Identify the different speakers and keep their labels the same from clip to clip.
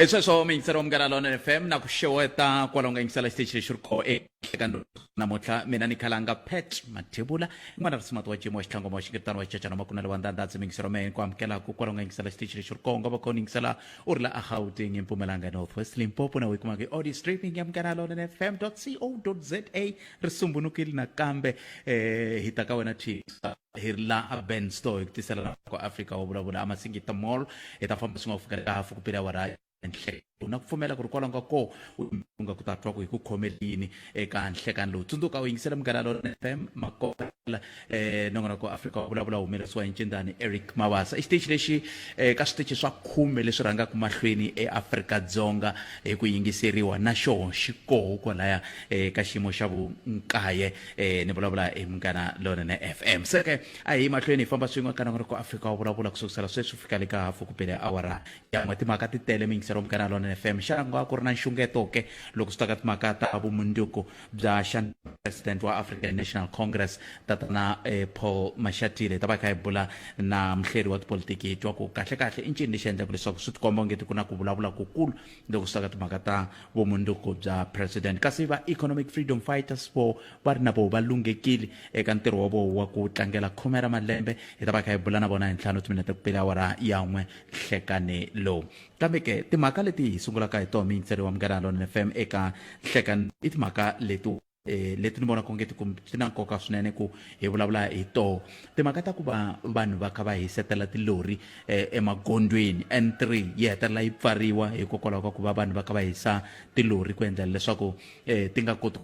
Speaker 1: Hi sweswo miyingiseri wa Munghana Lonene FM na ku xeweta kwalaho nga yingisela xitichi lexi ri koho eka namuntlha. Mina ni khalanga Pat Mathebula, n'wana risimati wa Jimo wa Xitlhangoma wa Xingiritano wa Xicacana Makunele wa Ndandadzi. Miyingiseri wa mehe ku amukelaku kwalaho nga yingisela xitichi lexi ri koho, nga va kona yingisela u ri la eGauteng, eMpumalanga, North West, Limpopo, na u yi kumaka hi audio streaming ya Munghana Lonene FM co za. Ri sumbunukile nakambe hi ta ka wena thi hi ri la a Ben Store hi ku tisela ku Afrika wa vulavula a Masingita Mall. Hi ta famba swin'we ku fika ka hafu ku pela awara nhleko na ku pfumela ku ri kwalaho ka koho u nga ku ta twa ku hi ku khomele yini eka nhlekani lowu. Tsundzuka u yingisela Munghana Lonene FM makola nongonoko Afrika wa vulavula humelerisiwa hi Ncindani Eric Mabasa. I xitichi lexi ka switichi swa khume leswi rhangaka mahlweni eAfrika-Dzonga hi ku yingiseriwa, na xoho xi koho kwalaya ka xiyimo xa vunkaye. Ni vulavula hi Munghana Lonene FM. Se ke a hi mahlweni hi famba swin'we ka nongonoko Afrika wa vulavula ku sukusela sweswi fika le ka hafu ku bele awara ya n'we. Timhaka ti tele miyingiselo wa Munghana Lonene FM. Xana ku nga va ku ri na nxungeto ke loko swi ta ka timhaka ta vumundzuku bya xa president wa African National Congress tatana Paul Mashatile? Hi ta va hi kha hi bula na muhleri wa tipolitiki hi twa ku kahle kahle i ncini lexi endlaka leswaku swi tikomba ongeti ku na ku vulavula kukulu loko swi ta ka timhaka ta vumundzuku bya president. Kasi va Economic Freedom Fighters vo va ri na vo va lunghekile eka ntirho wa vo wa ku tlangela khume ra malembe. Hi ta va kha hi bula na vona hi ntlhanu timinete ku pele awara ya n'we nhlekani lowu. Kambe ke timhaka leti hi sungulaka hi tona miyingiseri wa Munghana Lonene FM eka nhlekani i timhaka leti leti ni vonaka onge ti ti na nkoka swinene ku hi vulavula hi toho. Timhaka ta ku va vanhu va kha va hisetela tilori emagondzweni, N3 yi hetelela yi pfariwa hikokwalaho ka ku va vanhu va kha va hisa tilori ku endlela leswaku ti nga koti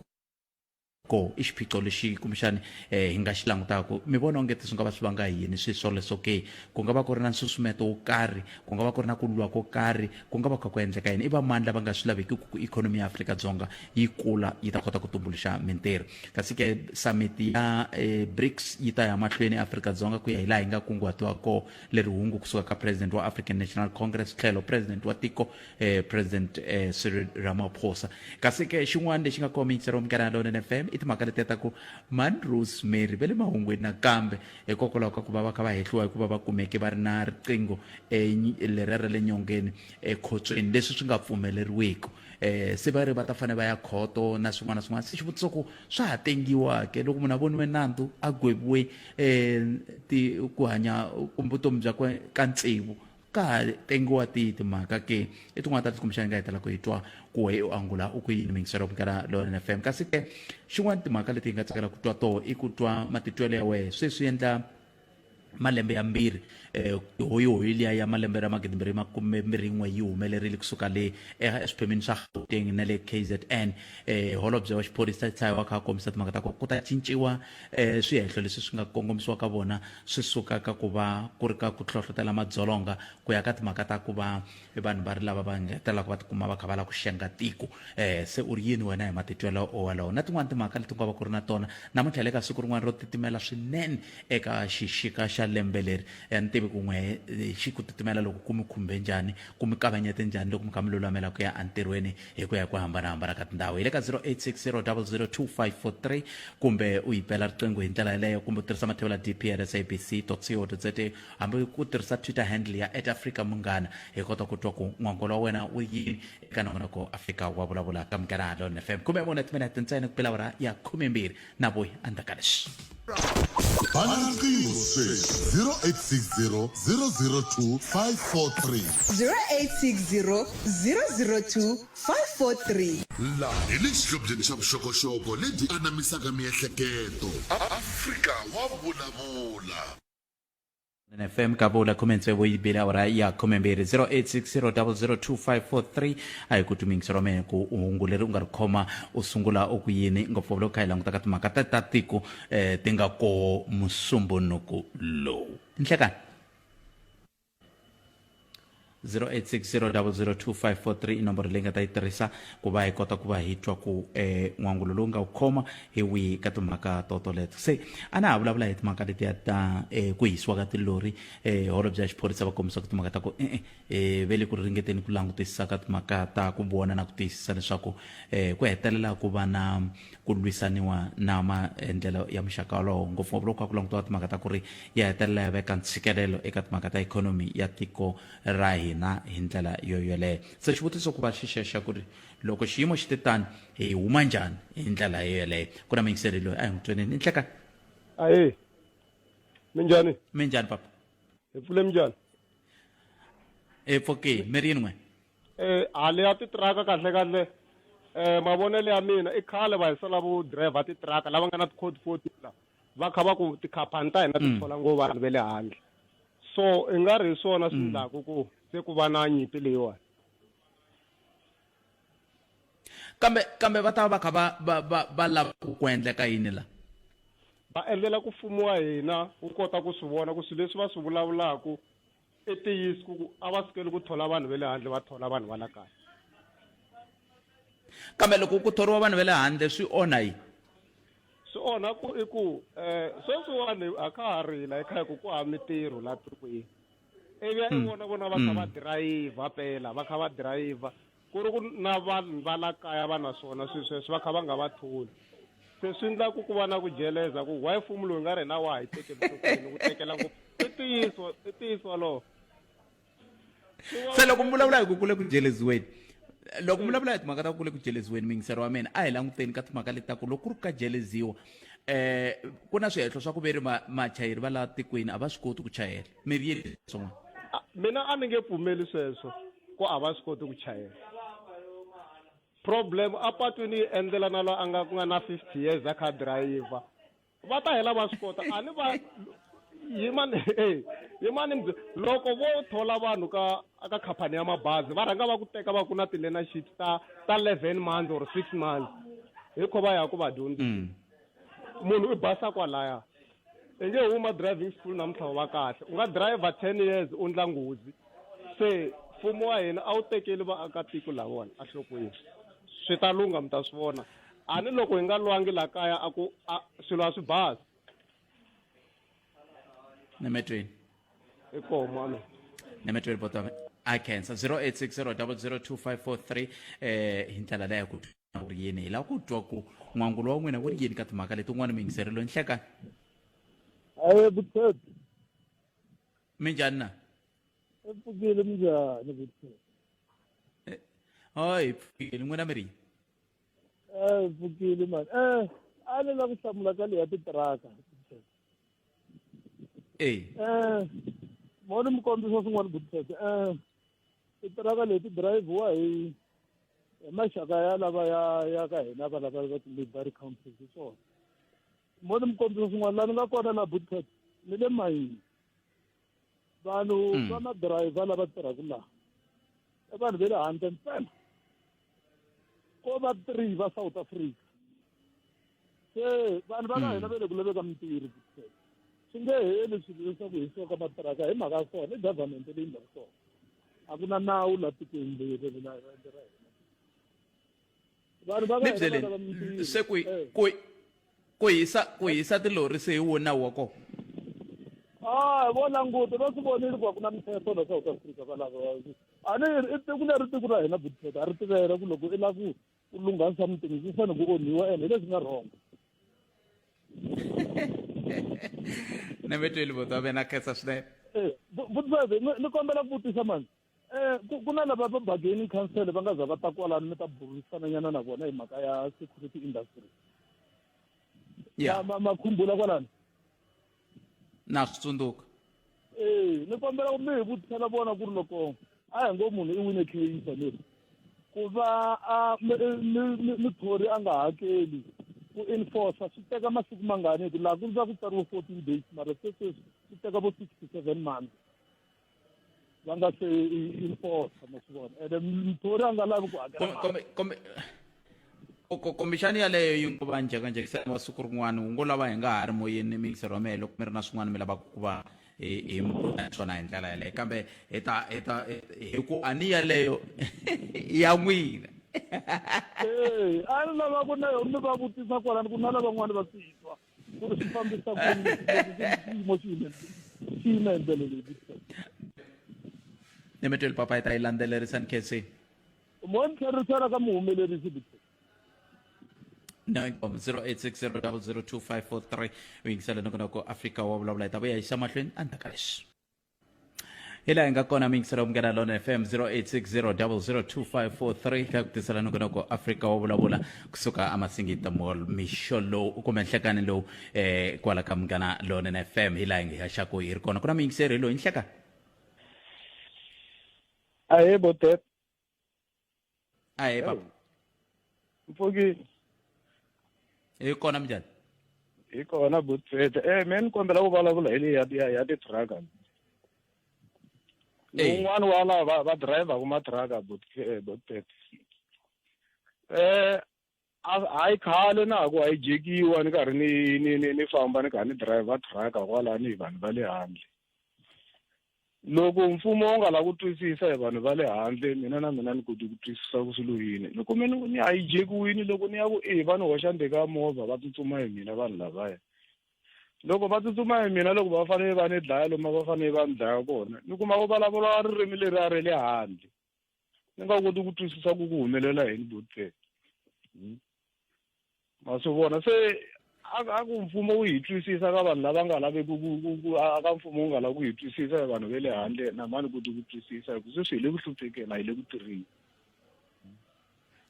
Speaker 1: ko. I xiphiqo lexi kumbexani hi nga xi langutaka. Mi vona onge swi nga va swi vanga hi yini swi swoleswo ke? Ku nga va ku ri na nsusumeto wo karhi, ku nga va ku ri na ku lwa ko karhi, ku nga va kha ku endleka yini? I va mani lava nga swi laveki ku ikhonomi ya Afrika-Dzonga yi kula yi ta kota ku tumbuluxa mintirho? Kasi ke summit ya BRICS yi ta ya mahlweni eAfrika-Dzonga ku ya hi laha yi nga kunguhatiwa koho. Leri hungu kusuka ka president wa African National Congress tlhelo president wa tiko president Cyril Ramaphosa. Kasi ke xin'wana lexi nga kona miyingiseri wa Munghana Lonene FM i timhaka letiya ta ku Man Rosemary va le mahungwini nakambe hikokwalaho ka ku va va kha va hehliwa hikuva va kumeke va ri na riqingho leriya ra le nyongeni ekhotsweni, leswi swi nga pfumeleriwiki. Se va ri va ta fanele va ya khoto na swin'wana na swin'wana. Se xivutiso ku swa ha tengiwa ke loko munhu a voniwe nandzu a gweviwe ti ku hanya kumbe vutomi byakwe ka tsevu, ka ha tengiwa tihi timhaka ke? I tin'wana ta leti kumbexana hi nga hetela ku hi twa ku we u angula u ku yini miyingiselo ya Munghana Lonene FM. Kasi ke xin'wana timhaka leti hi nga tsakela ku twa toho i ku twa matitwelo ya wehe. Sweswi endla malembe ya mbirhi hoyihoyi liya ya malembe ra magidimbirhi makume mbirhi n'we yi humelerile kusuka le eswiphemin swa Gauteng na le KZN. Holobye wa xiphorisa Tshayi wa kha a kombisa timhaka ta ku ku ta cinciwa swihehlo leswi swi nga kongomisiwa ka vona swi suka ka ku va ku ri ka ku hlohlotela madzolonga ku ya ka timhaka ta ku va vanhu va ri lava va nga hetelelaka va tikuma va kha va lava ku xenga tiko. Se u ri yini wena hi matitwelo wolowo na tin'wana timhaka leti nga va ku ri na tona namuntlha le ka siku rin'wana ro titimela swinene eka xixika xa lembe leri? A ni tivi ku n'we xi ku titimela loko ku mi khumbe njhani, ku mi kavanyete njhani loko mi kha mi lulamela ku ya entirhweni hi ku ya hi ku hambanahambana ka tindhawu. Hi le ka 0860002543 kumbe u yi bela riqingho hi ndlela yeleyo kumbe u tirhisa mathevula dp at sabc co za, hambi ku tirhisa Twitter handle ya at Africa Munghana, hi kota ku twa ku n'wangolo wa wena wu yini eka nongonoko Afrika wa vulavula ka Munghana Lonene FM. 14 timinete ntsena ku bela awara ya 12 na vuyi endzhaku ka leswi.
Speaker 2: Bana riqingho sweswi 0860 002 543.
Speaker 3: 0860 002 543.
Speaker 2: Laha hi le xihlobyeni xa vuxokoxoko lebyi anamisaka miehleketo. Afrika wa vulavula.
Speaker 1: FM kavula khume tsevu yi bile awara ya 12 0860002543. A hi ku twi ra mehe ku hungu leri u nga ri khoma u sungula u ku yini, ngopfu loko kha hi languta ka timhaka ta ta tiko ti nga koho musumbunuku lowu nhlekani. 0860002543 i nomboro leyi nga ta yi tirhisa ku va hi kota ku va hi twa ku n'wangulo lowu nga wu khoma hi wihi ka timhaka to toleto. Se a na ha vulavula hi timhaka letiya ta ku hisiwa ka tilori. Holobye ya xiphorisa va kombisa ku timhaka ta ku e-e ve le ku ringeteni ku langutisa ka timhaka ta ku vona na ku tiyisisa leswaku ku hetelela ku va na ku lwisaniwa na maendlelo ya muxaka wolowo, ngopfungopfu loko kha ku langutiwa timhaka ta ku ri ya hetelela ya veka ntshikelelo eka timhaka ta ikhonomi ya tiko ra hina. hina hi ndlela yo yoleyo. Se xivutiso ku va xi xexa ku ri loko xiyimo xi te tani hi huma njhani hi ndlela yo yoleyo. Ku na muyingiseri loyi a hi n'wi tweneni. I nhlekani.
Speaker 4: Ahee. Minjhani?
Speaker 1: Minjhani papa?
Speaker 4: Hi pfule minjhani?
Speaker 1: Hi pfukile. Mi ri yini n'we?
Speaker 4: Eh, hale ya titiraka kahle kahle eh mavonelo ya mina i khale va hisela vo driver titiraka lava nga na ti-code 14 la va kha va ku tikhampani ta hina ti thola ngopfu vanhu va le handle so i nga ri hi swona swi endlaku ku se ku va na nyimpi leyiwani.
Speaker 1: Kambe kambe va ta va va kha va va va va lava ku ku endleka yini la?
Speaker 4: Va endlela ku mfumo wa hina wu kota ku swi vona ku swilo leswi va swi vulavulaka i ntiyiso ku a va sukeli ku thola vanhu va le handle va thola vanhu va la kaya.
Speaker 1: Kambe loko ku thoriwa vanhu va le handle swi onha yini?
Speaker 4: Swi onha ku i ku um sweswiwani a ka ha rila hi kha hi ku ku hava mitirho laha tikweni ivi i vona vona va kha va dirayivha pela va kha va dirayivha ku ri ku na vanhu va la kaya va na swona swilo sweswo va kha va nga va tholi se swi endla ku ku va na ku jeleza ku why mfumo lowu nga ri hina wa ha yi tekeli enhlokweni wu tekela ngopfu i ntiyiso i ntiyiso wolowo.
Speaker 1: Se loko mi vulavula hi ku kule ku jeleziweni, loko mi vulavula hi timhaka ta ku kule ku jeleziweni, muyingiseri wa mina, a hi languteni ka timhaka leti ta ku loko ku ri ka jeleziwa eh ku na swihehlo swa ku ve ri machayeri va laha tikweni a va swi koti ku chayela. Mi ri yini swin'wana?
Speaker 4: Mina a ni nge pfumeli sweswo ku a va swi koti ku chayela. Problem apatwini yi endlela na loyi a nga ku nga na 50 years a kha dirayivha. Va ta hela va swi kota. A ni va yimani eh yimani mi loko vo thola vanhu ka ka khampani ya mabazi va rhanga va ku teka va ku na ti-learnerships ta ta 11 months or 6 months hi kho va ya ku va dyondzisa. Munhu i basa kwalaya. I nge huma driving school namuntlha u va kahle. U nga driver 10 years u ndla nghozi. Se mfumo wa hina a wu tekeli vaakatiko lavawani enhlokweni. Swi ta lungha mi ta swi vona. A ni loko hi nga lwangi la kaya a ku a swilo a swi basi.
Speaker 1: Nemetweni.
Speaker 4: I koho mama.
Speaker 1: Nemetweni botame. I khensa 0860002543 eh hi ndlela leyi ku wu ri yini hi lava ku twa ku n'wangulo wa n'wina wu ri yini ka timhaka leti un'wana muyingiseri loyi nhlekani.
Speaker 5: Aye Buthet.
Speaker 1: Minjhani na?
Speaker 5: I pfukile minjhani Buthet?
Speaker 1: Hayi pfukile n'wina mi ri yini?
Speaker 5: Eh pfukile mani. Eh a ni lava ku hlamula ka leya titiraka.
Speaker 1: Eh.
Speaker 5: Eh mo ni mi kombisa swin'wana Buthet. Eh titiraka leti dirayivhiwa hi hi maxaka ya lava ya ya ka hina va lava va ti-labour council hi swona. Mo ni mi kombisa swin'wana laha ni nga kona la Buthet ni le mayini. Vanhu va madirayivha lava tirhaka laha i vanhu va le handle ntsena. Ko va 3 va South Africa. Se vanhu va ka hina va le ku laveka mintirho. Swi nge heli swilo leswaku hi soka matiraka hi mhaka ya swona i government leyi endlaka swona. A ku na nawu la tikweni leri la ra hina. Vanhu va
Speaker 1: ka hina va lava mintirho. Se ku ku ku hisa ku hisa tilori se hi wo nawu wa kona.
Speaker 5: Ah, vo languta va swi vonile ku a ku na mithetho la South Africa va lava a ni i tiko leri tiko ra hina Buthet a ri tivela ku loko i lava ku ku lungha something swi fanele ku onhiwa ene hi leswi nga wrong.
Speaker 1: Nemetweli buti wa mina khensa swinene.
Speaker 5: Eh, Buthet ni kombela ku vutisa mani. Eh, ku na lava va bargaining council va nga za va ta kwalano mi ta burisana nyana na vona hi mhaka ya security industry.
Speaker 1: Yeah.
Speaker 5: Ma ma khumbula kwalano.
Speaker 1: Na swi tsundzuka.
Speaker 5: Eh, ni kombela ku mi hi vutisela vona ku ri loko a hi ngo munhu i wine case ni ku va a muthori a nga hakeli ku enforce swi teka masiku mangani hi ku laha ku va ku tsariwe 14 days mara se sweswi swi teka vo 6 to 7 months va nga se enforce ma swi vona ene muthori a nga lavi ku hakela
Speaker 1: kumbe kumbexani yaleyo yi ngo va njhekanjhekisana wa siku rin'wana wu ngo lava hi nga ha ri moyeni miyingiseri wa mehe loko mi ri na swin'wana mi lavaka ku va hi hi mi swona hi ndlela yaleyo kambe hi ta hi ta hi ku a ni yaleyo ya n'wina.
Speaker 5: Ee a ni lava ku na mi va vutisa kwalani ku na lavan'wana va swi twa ku ri swi fambisa ku yini xiyimo xi yime xi yime hi ndlela leyi.
Speaker 1: Ni mi tweli papa hi ta yi landzelerisa ni khensini.
Speaker 5: Mo ni tlherisela ka muhumelerisi Butsheni.
Speaker 1: 0860002543 u yingisela nongonoko Afrika wa vulavula hi ta vuya yisa mahlweni endzhaku ka leswi. Hi laha hi nga kona miyingiselo Munghana Lona FM 0860002543 ka ku tisela nongonoko Afrika wa vulavula kusuka eMasingita Mall mixo lowu kumbe nhlekani lowu kwala ka Munghana Lonene FM hi laha hi nga haxaku hi ri kona ku na miyingiseri hi loyi nhleka.
Speaker 6: Ahee botet.
Speaker 1: Ahee papa.
Speaker 6: Mpfuki.
Speaker 1: Hi kona minjhani?
Speaker 6: Hi kona botet. Me ni kombela ku vulavula hi leyi ya ti-truck. Un'wana wa lava va driver matiraka botet. Hayi khale na ha ku hijack-iwa ni karhi ni ni ni ni famba ni karhi ni driver truck kwalani hi vanhu va le handle. Loko mfumo wu nga lavi ku twisisa hi vanhu va le handle, mina na mina ni koti ku twisisa ku swilo yini. Loko me ni hijack-iwini, loko ni ya ku e va ni hoxa ndzeni ka movha va tsutsuma hi mina vanhu lavaya. Loko va tsutsuma hi mina, loko va fanele va ni dlaya lomu va fanele va ni dlaya kona, ni kuma ku vulavula ririmi leriya ra le handle. Ni nga koti ku twisisa ku ku humelela yini botse. Ma swi vona se a ku mfumo wu hi twisisa ka vanhu lava nga laveki ku a ka mfumo wu nga lavi ku hi twisisa hi vanhu va le handle na mani koti ku twisisa hi ku sweswi hi le ku hluphekeni a hi le ku tirheni.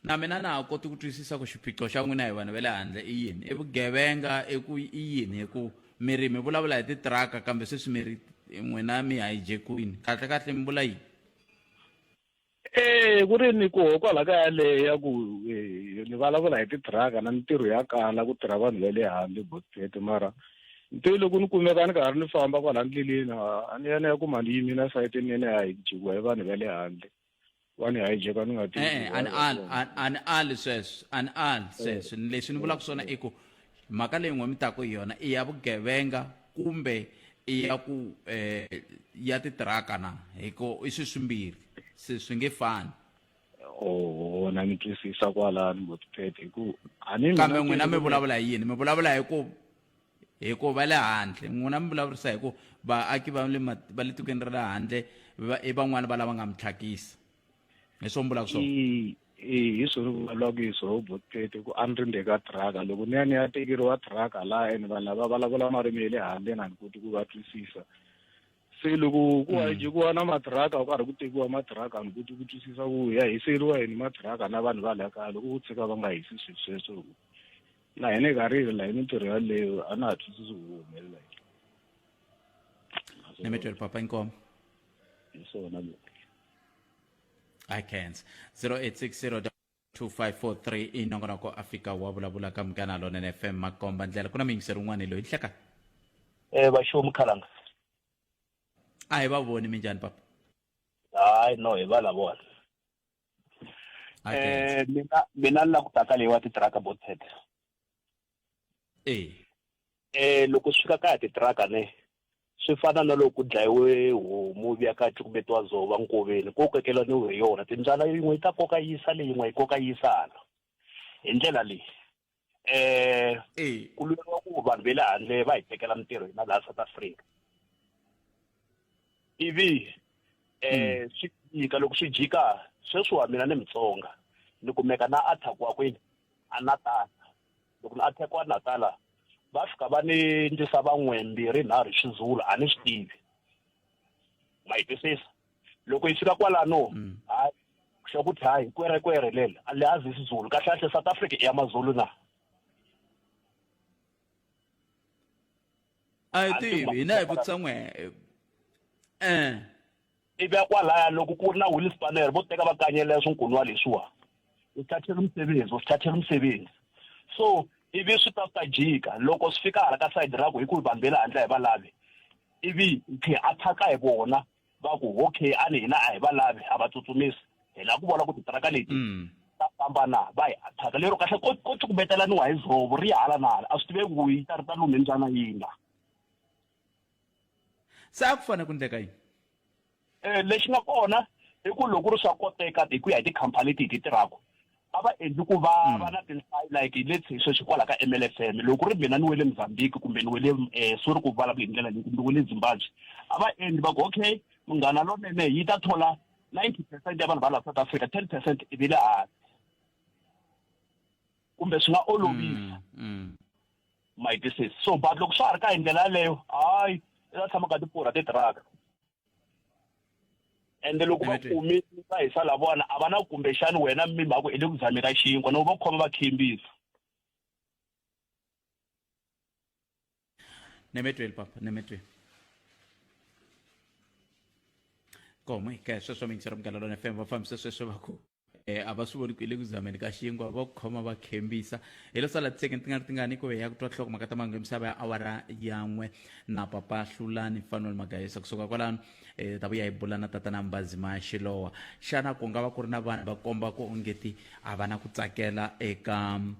Speaker 1: Na mina na ha koti ku twisisa ku xiphiqo xa n'wina hi vanhu va le handle i yini. I vugevenga i ku i yini hi ku mi ri mi vulavula hi titiraka kambe sweswi mi ri n'wina mi hijack-wini. Kahle kahle mi vula yini?
Speaker 6: Ku ri ni koho kwala ka yaleyo ya ku ni vulavula hi titiraka na mintirho ya kala ku tirha vanhu va le handle botete mara nte loko ni kumeka ni karhi ni famba kwala ndleleni a ni ya ni ya kuma ni yimile esayitini ya ni ya hijakiwa hi vanhu va le handle va ni hijacka ni nga tivi
Speaker 1: A ni ali, a ni ali sweswo, a ni ali sweswo. Leswi ni vulaka swona i ku mhaka leyi n'we mi taku hi yona i ya vugevenga kumbe i ya ku ya titiraka na hi ku i swi swimbirhi se swi nge fani.
Speaker 6: Oho, na mi twisisa kwalano botipete hi ku a ni
Speaker 1: kambe n'wina mi vulavula hi yini? Mi vulavula hi ku hi ku va le handle, n'wina mi vulavurisa hi ku vaaki va le va le tikweni ra le handle i van'wani va lava nga mi tlhakisa. Hi swo mi vulaka swona?
Speaker 6: Hi swona ni vulavulaka hi swona botipete ku a ni ri ndzeni ka truck loko ni ya ni ya tekeriwa truck laha ene vanhu lava vulavula marimi ya le handle na ni koti ku va twisisa. Se loko ku hijakiwa na matiraka ku karhi ku tekiwa matiraka a ni koti ku twisisa ku ya hiseriwa yini matiraka na vanhu va laha kaya loko ku tshika va nga hisi swilo sweswo na hina hi karhi hi la hi mintirho yaleyo a na ha twisisi ku humelela yini.
Speaker 1: Ni mi tweli papa inkomo.
Speaker 6: Hi swona loko.
Speaker 1: I can't. 0860 2543 i nongonoko Afrika wa vulavula ka Munghana Lonene FM makomba ndlela ku na miyingiseri un'wana loyi nhleka.
Speaker 7: Vaxomi Khalanga.
Speaker 1: A hi va voni minjhani papa?
Speaker 7: Hayi no hi va lavona. Mina ni la ku taka leyi wa titiraka botet. Loko swi fika ka ya titiraka ne swi fana na loko ku dlayiwe homu vuya ka cukumetiwa dzovo nkoveni ko kokelaniwe hi yona timbyana yin'we yi ta koka yisa leyi yin'we yi koka yisa hala hi ndlela leyi ku lweriwa ku vanhu va le handle va hi tekela mintirho hina laha South Africa ivi swi jika loko swi jika sweswiwa mina ni Mutsonga ni kumeka na attack-iwa kwini a Natal loko ni attack-iwa Natal va fika va ni ndlisa van'we mbirhi nharhu hi Xizulu a ni swi tivi ma yi twisisa loko yi fika kwalano hayi xa ku hayi kwerekwere lele a le azi isiZulu kahle kahle South Africa i ya Mazulu na
Speaker 1: A hi tivi hina hi vutisa n'we
Speaker 7: Ivi ya kwalaya loko ku ri na wheel spanner vo teka va kanyelela swinkunwa leswiwa u thathela umsebenzi u thathela umsebenzi so ivi swi ta swi ta jika loko swi fika hala ka side ra ku hi ku vanhu ve le handle a hi va lavi ivi hi attack hi vona va ku okay a ni hina a hi va lavi a va tsutsumisi hi lava ku vona ku titiraka leti ta famba na va hi attack lero kahle ko cukumetelaniwa hi dzovo ri ya hala na hala a swi tiveki ku yi ta ri ta lume mbyana yini la.
Speaker 1: Se a ku fanele ku endleka yini?
Speaker 7: Lexi nga kona i ku loko ku ri swa koteka hi ku ya hi tikhampani leti hi ti tirhaka a va endli ku va va na tinhlayo like let's say sweswi kwala ka M_L_F_M loko ku ri mina ni wele Mozambique kumbe ni wele sorry ku vulavula hi ndlela leyi kumbe wele Zimbabwe a va endli va ku okay Munghana Lonene yi ta thola 90 percent ya vanhu va la South Africa 10 percent i ve le hansi kumbe swi nga olovisa ma yi twisisa so but loko swa ha ri ka hi ndlela yaleyo hayi i ta tshama ka ti pfurha titiraka. Ende loko va kumile va hisa lavona a va na kumbexani wena mi mhaka i le ku zame ka xinkwa no va khoma va khembisa.
Speaker 1: Nemetweni papa, nemetweni. Komo ke sweswo mingisero Munghana Lona FM va fambisa sweswo va ku a va swi voni ku i le ku zameni ka xinkwa va ku khoma va khembisa hi lo sala tiseke ti nga ri tingani ku ya ku twa nhloko mhaka ta mahungu ya misava ya awara ya n'we na papa hlulani fanuel magayisa kusuka kwalano um ta vuya hi bula na tatana mbazima xilowa xana ku nga va ku ri na vanhu va komba ku ongeti a va na ku tsakela eka um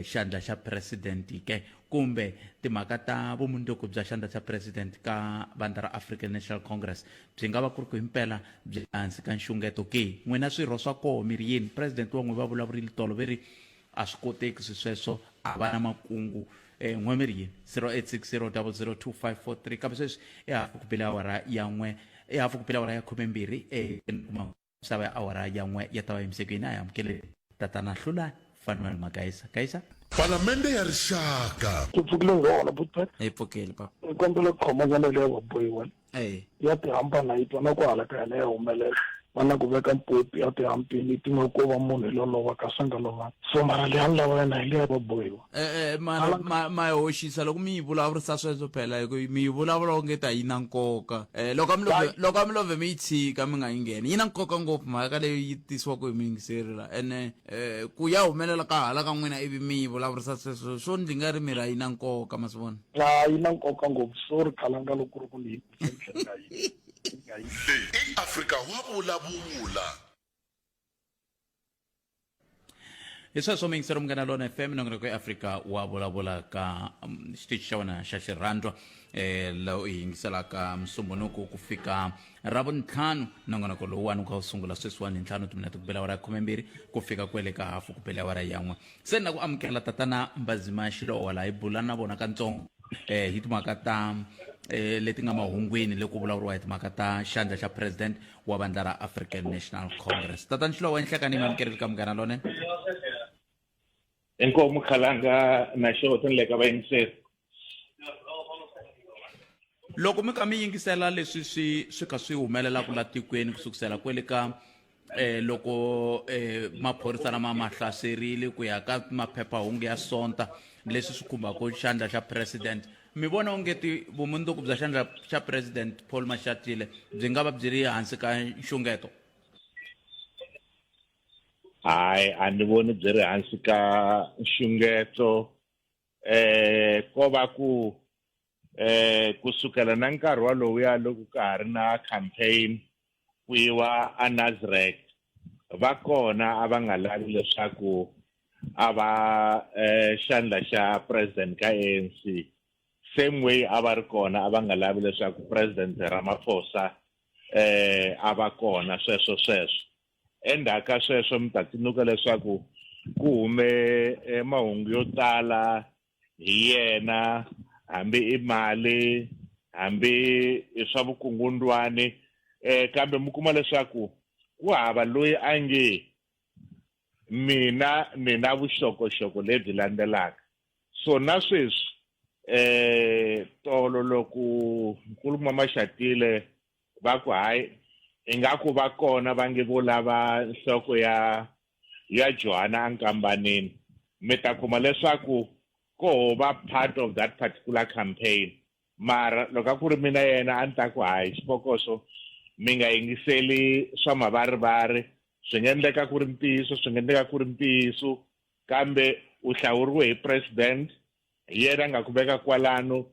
Speaker 1: xandla xa president ke kumbe timhaka ta vumundzuku bya xandla xa president ka vandla ra African National Congress byi nga va ku ri ku himpela byi hansi ka nxungeto ke? N'wina swirho swa koho mi ri yini? President wa n'we va vulavurile tolo ve ri a swi koteki swi sweswo, a va na makungu. N'we mi ri yini? 0860002543 kambe sweswi i hafu ku bile awara ya n'we, i hafu ku bile awara ya khumembirhi kuma misava ya awara ya n'we ya ta va yimisekweni a hi amukele tatana Hlulani Fanuel Magaisa. Gaisa.
Speaker 2: Palamende ya Rixaka.
Speaker 5: Ti pfukile hi wona Butpet.
Speaker 1: Hi pfukile papa.
Speaker 5: Ni kombela ku khoma nyana leya vabohiwa.
Speaker 1: Eh.
Speaker 5: Ya tihambana yi twa na ku hala ka hina ya humelela. Va na ku veka mpopi a tihampini ti nga ko va munhu hi lolova kasi a nga lovanga. So mara leya ni lava yona hi leya vabohiwa.
Speaker 8: Eh, eh, mara ma ma yi hoxisa loko mi yi vulavurisa sweswo phela hi ku mi yi vulavula onge ta yi na nkoka eh, loko a mi love loko a mi love mi yi tshika mi nga yi ngheni yi na nkoka ngopfu mhaka leyi yi tisiwaka hi muyingiseri la ene eh, ku ya humelela ka hala ka n'wina ivi mi yi vulavurisa sweswo swo ndzi nga ri miri a yi na nkoka ma swi vona
Speaker 5: A yi na nkoka ngopfu sorry khalanga loko ku ri ku ni yi nga yi nga yi.
Speaker 2: Leyi i Afrika wa vulavula.
Speaker 1: Hi sweswo muyingiseri Munghana Lona FM nongonoko ya Afrika wa vulavula ka xitichi xa wena xa xirhandwa laha u yi yingiselaka Musumbunuku ku fika Ravuntlhanu. Nongonoko lowuwani wu kha wu sungula sweswiwani hi ntlhanu timinete ku bela awara ya khumembirhi ku fika kwele ka hafu ku bela awara ya n'we. Se ni na ku amukela tatana Mbazima Xilowa laha hi bula na vona kantsongo hi timhaka ta leti nga mahungwini loko ku vulavuriwa hi timhaka ta xandla xa president wa vandla ra African National Congress. Tatana Xilowa, enhlekani mi amukerile ka Munghana Lonene.
Speaker 9: Inkomu Khalanga na xota ni le ka vayingiseri.
Speaker 1: Loko mi kha mi yingisela leswi swi swi kha swi humelelaka la tikweni ku sukusela kwele ka loko maphorisa lama ma hlaserile ku ya ka maphephahungu ya Sonta leswi swi khumbaka xandla xa president, mi vona onge ti vumundzuku bya xandla xa president Paul Mashatile byi nga va byi ri hansi ka nxungeto?
Speaker 9: Hayi, a ni voni byi ri hansi ka nxungeto. Ko va ku kusukela na nkarhi walowuya loko ka ha ri na campaign ku yiwa a Nasrec, va kona a va nga lavi leswaku a va xandla xa president ka ANC. Same way a va ri kona a va nga lavi leswaku president Ramaphosa a va kona, sweswo sweswo. Endzhaku ka sweswo mi ta tsundzuka leswaku ku hume mahungu yo tala hi yena, hambi i mali, hambi i swa vukungundwani, kambe mi kuma leswaku ku hava loyi a nge mina ni na vuxokoxoko lebyi landzelaka. So na sweswi tolo loko nkulukumba Mashatile va ku hayi ingaku va kona va nge vo lava nhloko ya ya Johanna ankambanini, mi ta kuma leswaku ko ho va part of that particular campaign. Mara loko a ku ri mina yena a ni ta ku hayi xipokoso mi nga yingiseli swa mavarivari, swi nga endleka ku ri ntiyiso, swi nga endleka ku ri ntiyiso, kambe u hlawuriwe hi president, hi yena a nga ku veka kwalano,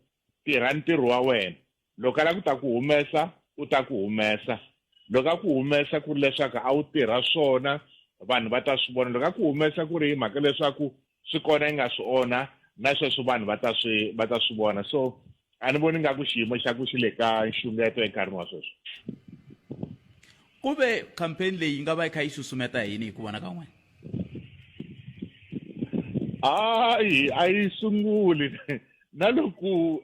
Speaker 9: tirha ntirho wa wena. Loko a lava ku ta ku humesa, u ta ku humesa. Loko a ku humesa ku ri leswaku a wu tirha swona, vanhu va ta swi vona. Loko a ku humesa ku ri hi mhaka leswaku swi kona yi nga swi onha, na sweswo vanhu va ta swi va ta swi vona. So a ni voni nga ku xiyimo xa ku xi le ka nxungeto enkarhini wa sweswi.
Speaker 1: Ku ve campaign leyi yi nga va yi kha yi susumeta hi yini hi ku vona ka n'wina?
Speaker 9: Hayi, a yi sunguli na loko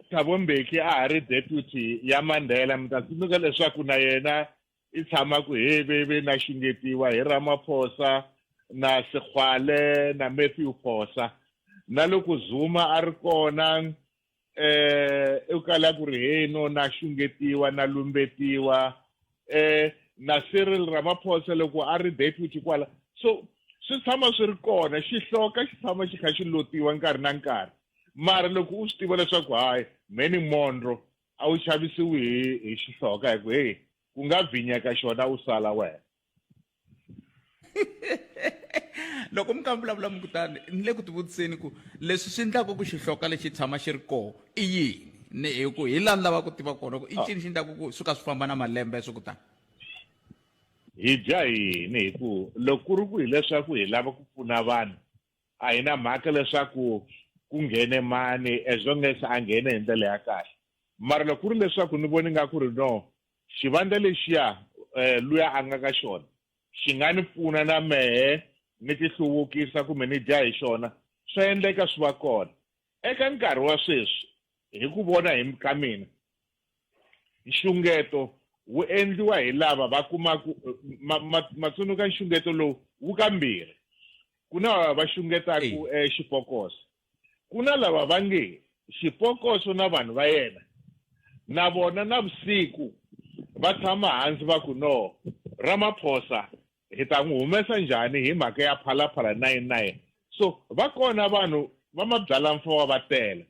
Speaker 9: Thabo Mbeki a ha ri deputy ya Mandela, mi ta tsundzuka leswaku na yena i tshama ku heveve na xungetiwa hi Ramaphosa na Sexwale na Matthew Phosa. Na loko Zuma a ri kona kala ku ri hey no na xungetiwa na lumbetiwa eh na Cyril Ramaphosa loko a ri deputy kwala so swi tshama swi ri kona xihloka xi tshama xi kha xi lotiwa nkarhi na nkarhi mara loko u swi tiva leswaku hayi many mondro a wu chavisiwi hi hi xihloka hi ku heyi ku nga vhinyeka xona u sala wena
Speaker 1: loko mi ka mi vulavula mi kutani ni le ku tivutiseni ku leswi swi endlaka ku xihloka lexi tshama xi ri koho i yini ni hi ku hi laha ni lava ku tiva kona ku i ah. cini xi endlaka ku swi ka swi famba na malembe swi kutani
Speaker 9: hi dya yini hi ku loko ku ri ku hileswaku hi lava ku pfuna vanhu a hi na mhaka leswaku ku nghene mani as long as a nghene hi ndlela ya kahle mara loko ku ri leswaku ni voni nga ku ri no xivandla lexiya um luya a nga ka xona xi nga ni pfuna na mehe ni tihluvukisa kumbe ni dya hi xona swa endleka swi va kona eka nkarhi wa sweswi hi ku vona hi ka mina nxungeto wu endliwa hi lava va kumaku matsundzuka nxungeto lowu wu kambirhi ku na lava va xungetaku eh, xipokoso ku na lava va nge xipokoso na vanhu va yena na vona na vusiku va tshama hansi va ku no Ramaphosa hi ta n'wi humesa njhani hi mhaka ya phalaphala 99 so va kona vanhu va mabyalamfowa va tele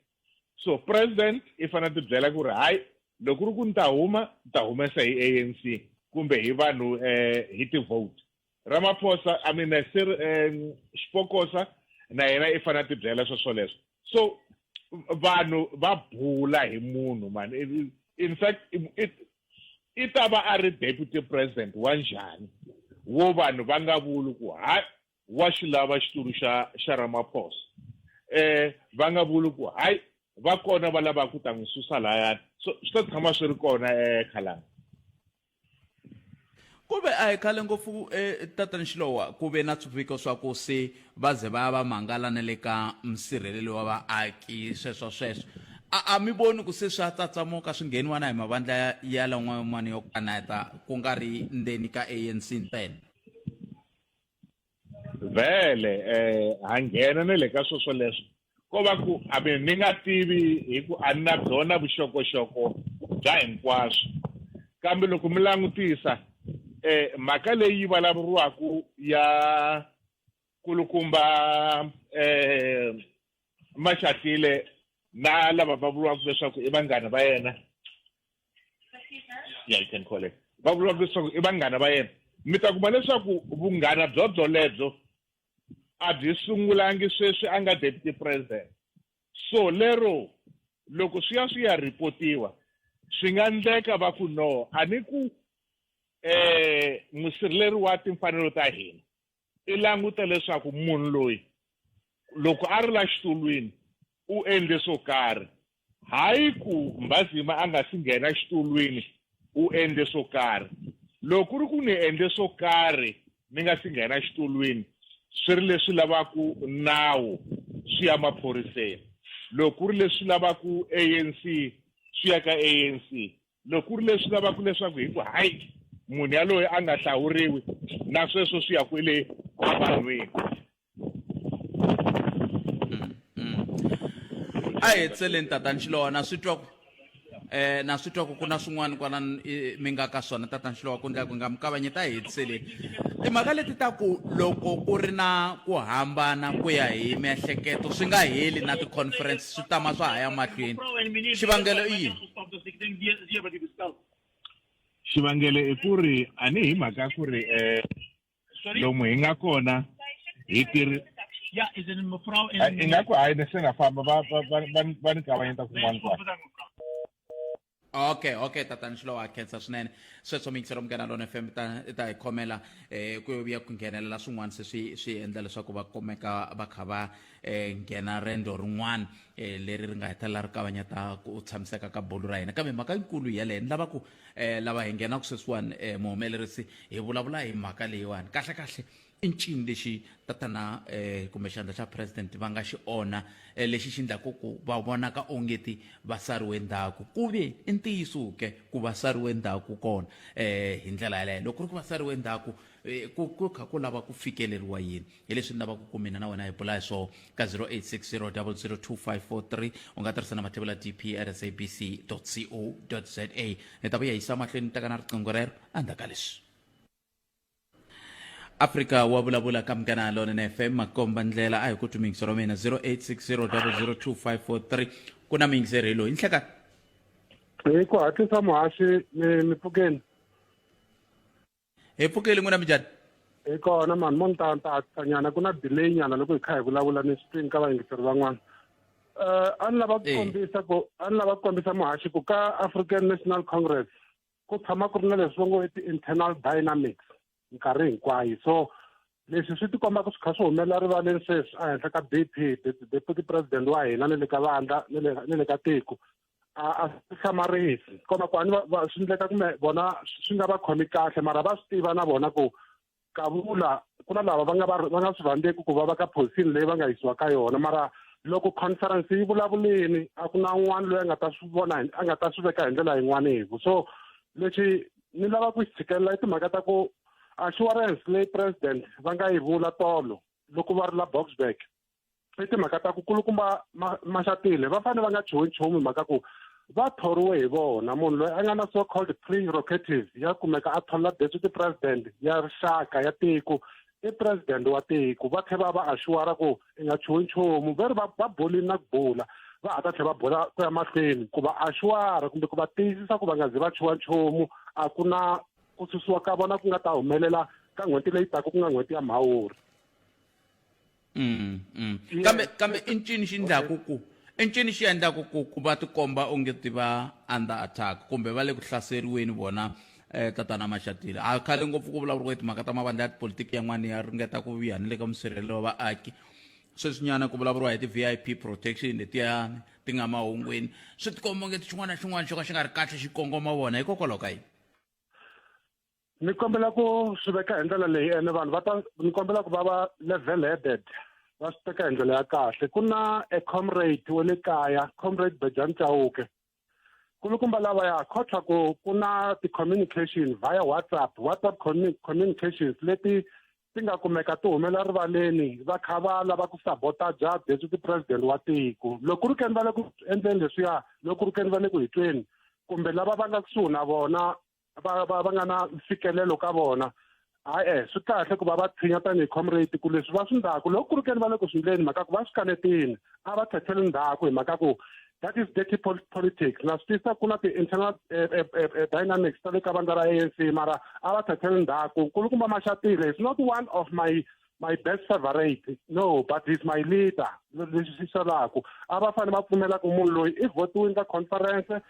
Speaker 9: so president i fanele ti byela ku ri hayi loko ku ri ku ni ta huma ni ta humesa hi ANC kumbe hi vanhu eh hi ti-vote Ramaphosa I mean eh, Sir eh, Xipokosa na yena i fanele a ti byela swo swoleswo so vanhu va bula hi munhu man in fact i ta va a ri deputy president wa njhani wo vanhu va nga vuli ku hayi wa xi lava xitulu xa xa Ramaphosa eh va nga vuli ku hayi va kona va lavaka ku ta n'wi susa layani so swi ta tshama swi ri kona eh khalanga
Speaker 1: ku ve a hi khale ngopfu eh, tatani xilowa ku ve na swiviko swa ku se va ze va ya va mangala na le ka musirheleli wa vaaki sweswo sweswo a a mi voni ku se swa tsatsamuka swi ngheniwa na hi mavandla ya, ya lan'wan'wana yo kaneta ku nga ri ndzeni ka ANC ntsena
Speaker 9: vhele eh ha nghena na le ka swo swoleswo ko va ku a mi ni nga tivi hi ku a ni na byona vuxokoxoko bya hinkwaswo kambe loko mi langutisa eh mhaka leyi yi vulavuriwaka ya kulukumba eh Mashatile na lava va vuriwaka leswaku i vanghana va yena yeah you can call it va vuriwaka leswaku i vanghana va yena mi ta kuma leswaku vunghana byo byolebyo a byi sungulangi sweswi a nga deputy president so lero loko swi ya swi ya ripotiwa swi nga ndleka va ku no a ni ku eh musirheleri wa timfanelo ta hina i languta leswaku munhu loyi loko a ri la xitulwini u endle swo karhi hayi ku mbazima a nga si nghena xitulwini u endle swo karhi loko ku ri ku ni endle swo karhi ni nga si nghena xitulwini swi ri leswi lavaku nawu swi ya maphoriseni loko ku ri leswi lavaku ANC swi ya ka ANC loko ku ri leswi lavaka leswaku hi ku hayi munhu yaloye a nga hlawuriwi na sweswo swi ya kwele evanhwini
Speaker 1: a hi hetseleni tatani xilowa na swi twa ku eh na swi twa ku ku na swin'wana kwala mi nga ka swona tatani xilowa ku ndla ku nga mi kavanyeta hi hetiseleni timhaka leti ta ku loko ku ri na ku hambana ku ya hi miehleketo swi nga heli na ti-conference swi tama swa ha ya mahlweni xivangelo i yini
Speaker 9: xivangelo i ku ri a ni hi mhaka ku ri um lomu hi nga kona hi tirhi ingaku hayi ni se nga famba va va va va ni kavanyeta kun'wana kwala
Speaker 1: Okay okay tatani Xilowa ha khensa swinene sweswo miyingiselo munghana lona FM ta ta hi khomela eh ku ya ku nghenelela swin'wana se swi swi endla leswaku va kumeka va kha va eh nghena rendo rin'wana eh leri ri nga hetelela ri kavanyeta ku tshamiseka ka bulu ra hina kambe mhaka yikulu yeleyo ni lava ku eh lava hi nghenaka sweswiwani eh muhumelerisi hi vulavula hi mhaka leyiwani kahle kahle I ncini lexi tatana eh, kumbe xandla xa president va nga xi onha eh, lexi xi endlaku ku va vonaka ongeti va sariwe ndzhaku ku ve i ntiyiso ke ku va sariwe ndzhaku kona eh, hi ndlela yaleyo loko ku ri ku va sariwe ndzhaku eh, ku ku kha ku lava ku fikeleriwa yini hi leswi ni lavaka ku mina na wena hi bula hi swoho ka 0860002543 u nga tirhisa na mathevula dp at sabc co za ni ta vuya yisa mahlweni ni teka na riqingho rero endzhaku ka leswi. Afrika wa vulavula ka Munghana Lonene FM makomba ndlela a hi ku twi miyingisero wa mina 0860002543 ku na miyingiseri hi loyi nhlekani.
Speaker 10: Hi ku hatlisa muhaxi mi mi pfukeni.
Speaker 1: Hi pfukeli n'wina minjhani?
Speaker 10: Hi kona mani mo ni ta ta hatlisa nyana ku na delay nyana loko hi kha hi vulavula ni swi twini ka vayingiseri van'wana. A ni lava ku kombisa ku a ni lava ku kombisa muhaxi ku ka African National Congress ku tshama ku ri na leswi va ngo i ti-internal dynamics nkarhi hinkwayo so leswi swi tikomba ku swi kha swi humelela rivaleni sweswi ehenhla ka b p deputy president wa hina ni le ka vandla ni le ka tiko a swi hlamarisi komba ku a ni swi endleka kumbe vona swi nga va khomi kahle mara va swi tiva na vona ku Kavula, ku na lava va nga va va nga swi rhandzeki ku va va ka position leyi va nga yisiwa ka yona mara loko conference yi vulavulini a ku na un'wana loyi a nga ta swi vona a nga ta swi veka hi ndlela yin'wana hiku so lexi ni lava ku xi tshikelela i timhaka ta ku assurance leyi president va nga yi vula tolo loko va ri la Boksburg i timhaka ta ku kulukumba Mashatile va fanele va nga chuhi nchumu hi mhaka ku va thoriwe hi vona munhu loyi a nga na so called prerogative ya kumeka a thola deputy president ya rixaka ya tiko i president wa tiko va tlhe va va assuara ku i nga chuhi nchumu ve ri va bolini na ku bula va ha ta tlhe va bula ku ya mahlweni ku va assuara kumbe ku va tiyisisa ku va nga zi va chuha nchumu a ku na ku susiwa ka vona ku nga ta humelela ka n'hweti leyi taka ku nga n'hweti ya mhawuri.
Speaker 1: Mm, mm. Kambe kambe i ncini xi ndlaku ku i ncini xi endlaku ku ku va tikomba onge ti va under attack kumbe va le ku hlaseriweni vona eh, tatana Mashatile a khale ngopfu ku vulavuriwa hi timhaka ta mavandla ya tipolitiki yan'wana ya ringeta ku vuya ni le ka musirhelelo wa vaaki sweswinyana ku vulavuriwa hi ti-vip protection letiyani ti nga mahungwini swi tikomba onge xin'wana na xin'wana xo ka xi nga ri kahle xi kongoma vona hikokwalaho ka yini.
Speaker 10: Ni kombela ku swi veka hi ndlela leyi ene vanhu va ta ni kombela ku va va level headed va swi teka hi ndlela ya kahle ku na a comrade wa le kaya comrade Bejani Chauke kulukumba lavaya khotha ku ku na ti-communication via WhatsApp WhatsApp communications leti ti nga kumeka ti humela rivaleni va kha va lava ku sabotaja deputy president wa tiko loko ku ri keni va le ku endleni leswiya loko ku ri keni va le ku hi tweni kumbe lava va nga kusuhi na vona va va va nga na mfikelelo ka vona hayi swi kahle ku va va tshinya tanihi comrade ku leswi va swi ndhaku loko ku ri keni va le ku swi ndleni mhaka ku va swi kanetini a va tlhetheli ndzhaku hi mhaka ku that is dirty politics na swi tisa ku na ti-internal eh, eh, eh, dynamics ta le ka vandla ra ANC mara a va tlhetheli ndzhaku nkulukumba Mashatile is not one of my my best favorite no but he's my leader leswi swi salaku a va fanele va pfumela ku munhu loyi i votiwini ka conference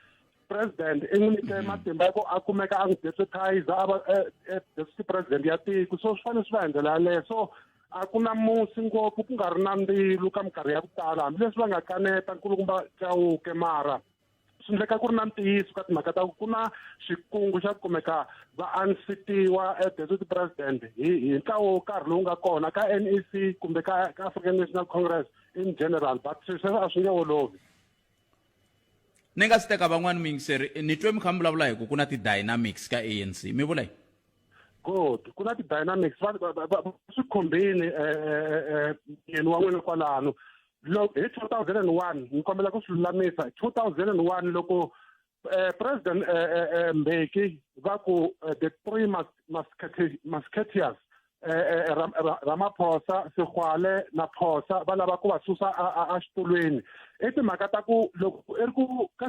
Speaker 10: President i n'wi nyike mhm. matimba ya ku a kumeka a n'wi deputize a va eh, eh, deputy president ya tiko so swi fanele swi va hi ndlela yaleyo so a ku na musi ngopfu ku nga ri na mbilu ka minkarhi ya ku tala hambileswi va nga kaneta nkulukumba Chauke mara swi endleka ku ri na ntiyiso ka timhaka ta ku na xikungu xa ku kumeka va ansitiwa eh, deputy president hi hi ntlawa wo karhi lowu nga kona ka NEC kumbe ka ka African National Congress in general but sweswo a swi nge olovi.
Speaker 1: Ni nga si teka van'wani muyingiseri, ni twe mi kha mi vulavula hi ku ku na ti-dynamics ka ANC. Mi vula yini?
Speaker 10: Good. Ku na ti-dynamics va va swi khumbini eh, eh, eh, yeni wa n'wina kwalano. Loko hi 2001 ni kombela ku swi lulamisa 2001 loko president Mbeki va ku the three musketeers eh, eh, eh, Ramaphosa Segwale na Phosa va lava ku va susa a xitulwini i timhaka ta ku loko i ri ku ka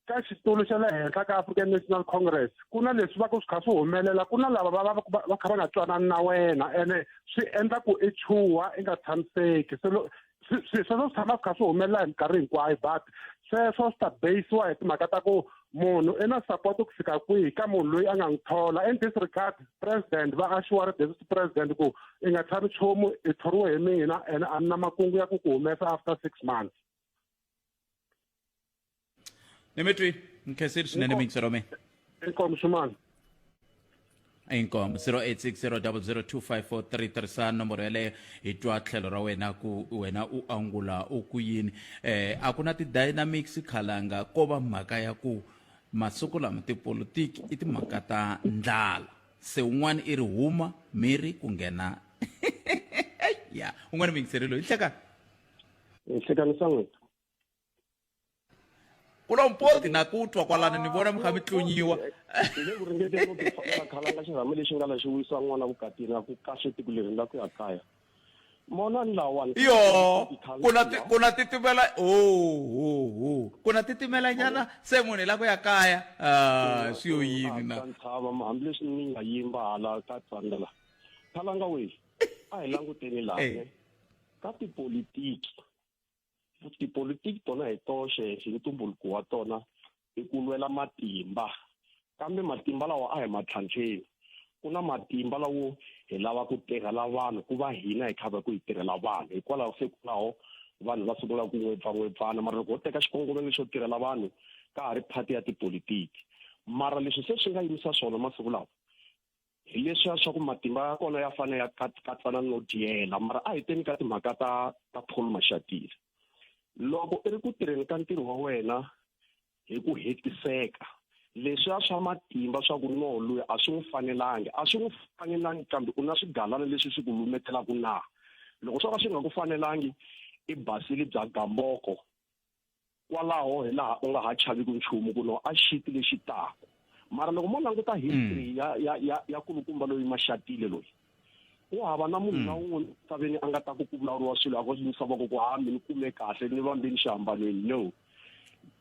Speaker 10: ka xitulu xa le henhla ka African National Congress ku na leswi va ku swi kha swi humelela ku na lava va va va kha va nga twanani na wena ene swi endla ku i chuha i nga tshamiseki se sweswo swi tshama swi kha swi humelela hi minkarhi hinkwayo but sweswo swi ta base-iwa hi timhaka ta ku munhu i na support ku fika kwihi ka munhu loyi a nga n'wi thola in this regard president va assure deputy president ku i nga chavi nchumu i thoriwe hi mina ene a ni na makungu ya ku ku humesa after six months.
Speaker 1: Ni mi twi ni khensile swinene muyingiseri wa mina.
Speaker 10: Inkomu Xumani.
Speaker 1: Inkomu 0860002543 tirhisa nomboro yeleyo hi twa tlhelo ra wena ku wena u angula u ku yini. A ku na ti-dynamics khalanga ko va mhaka ya ku masiku lama tipolitiki i timhaka ta ndlala. Se un'wana i ri huma miri ku nghena ya un'wana muyingiseri loyi hleka.
Speaker 4: Nhlekani sa n'wina.
Speaker 1: Ku lo mpoti na ku twa kwalano ni vona mi kha mi tlunyiwa.
Speaker 4: Hi le ku ringeteni ku tifambela khalanga xirhami lexi nga la xi wisa n'wana vukatini a ku kahle tiko leri ni la ku ya kaya. Mona ni lawani.
Speaker 1: Yo, ku na ku na titimela oh oh oh ku na titimela nyana se munhu i la ku ya kaya. Ah, swi yo yini na.
Speaker 4: Ntshava hambileswi ni nga yimba hala ka tsanda la. Khalanga we a hi languteni laha ne. Ka tipolitiki Tipolitiki tona hi toxe hi ntumbuluko wa tona i ku lwela matimba, kambe matimba lawa a hi ma tlhantlheni. Ku na matimba lawo hi lava ku tirhela vanhu, ku va hina hi kha va ku hi tirhela vanhu. Hikwalaho se kwalaho vanhu va sungula ku n'wepfan'wepfana, mara loko ho teka xikongomelo xo tirhela vanhu ka ha ri phati ya tipolitiki. Mara leswi se swi nga yimisa swona masiku lawa, Hi leswiya swa ku matimba ya kona ya fanele ya katsana no dyela, mara a hi teni ka timhaka ta Paul Mashatile. Loko i ri ku tirheni ka ntirho wa wena hi ku hetiseka, leswiya swa matimba swa ku no loyi a swi n'wi fanelangi, a swi n'wi fanelangi kambe u na swigalana leswi swi ku lumetelaka na? Loko swo ka swi nga ku fanelangi, i basile bya gamboko. Kwalaho hi laha u nga ha chaviki nchumu ku no a xiti lexi taku. Mara loko mo languta history ya kulukumba loyi Mashatile loyi, ku hava na munhu na wun'we misaveni a nga ta ku ku vulavuriwa swilo a ku yimisa voko ku ha mi ni kume kahle ni vambeni xihambanweni. No.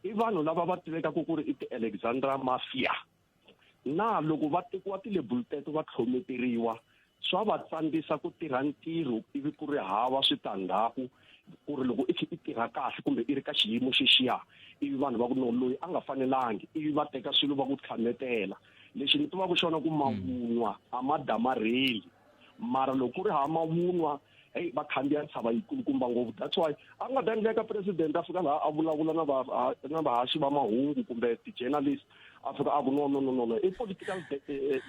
Speaker 4: I vanhu lava va tivekaka ku ri i ti-Alexandra Mafia. Na loko va tekiwa tilebulu teto va tlhometeriwa, swa va tsandzisa ku tirha ntirho ivi ku ri hava switandzhaku ku ri loko i khe i tirha kahle kumbe i ri ka xiyimo xexiya, ivi vanhu va ku no loyi a nga fanelangi, ivi va teka swilo va ku tlhametela. Lexi ni tivaka xona ku mavunwa a ma damarheli, mara loko ku ri hava mavunwa, heyi va khandziya ntshava yi kulukumba ngopfu. That's why a nga ta endleka president a fika laha a vulavula na va na vahaxi va mahungu kumbe ti-journalist, a fika a ku no no no no no, i political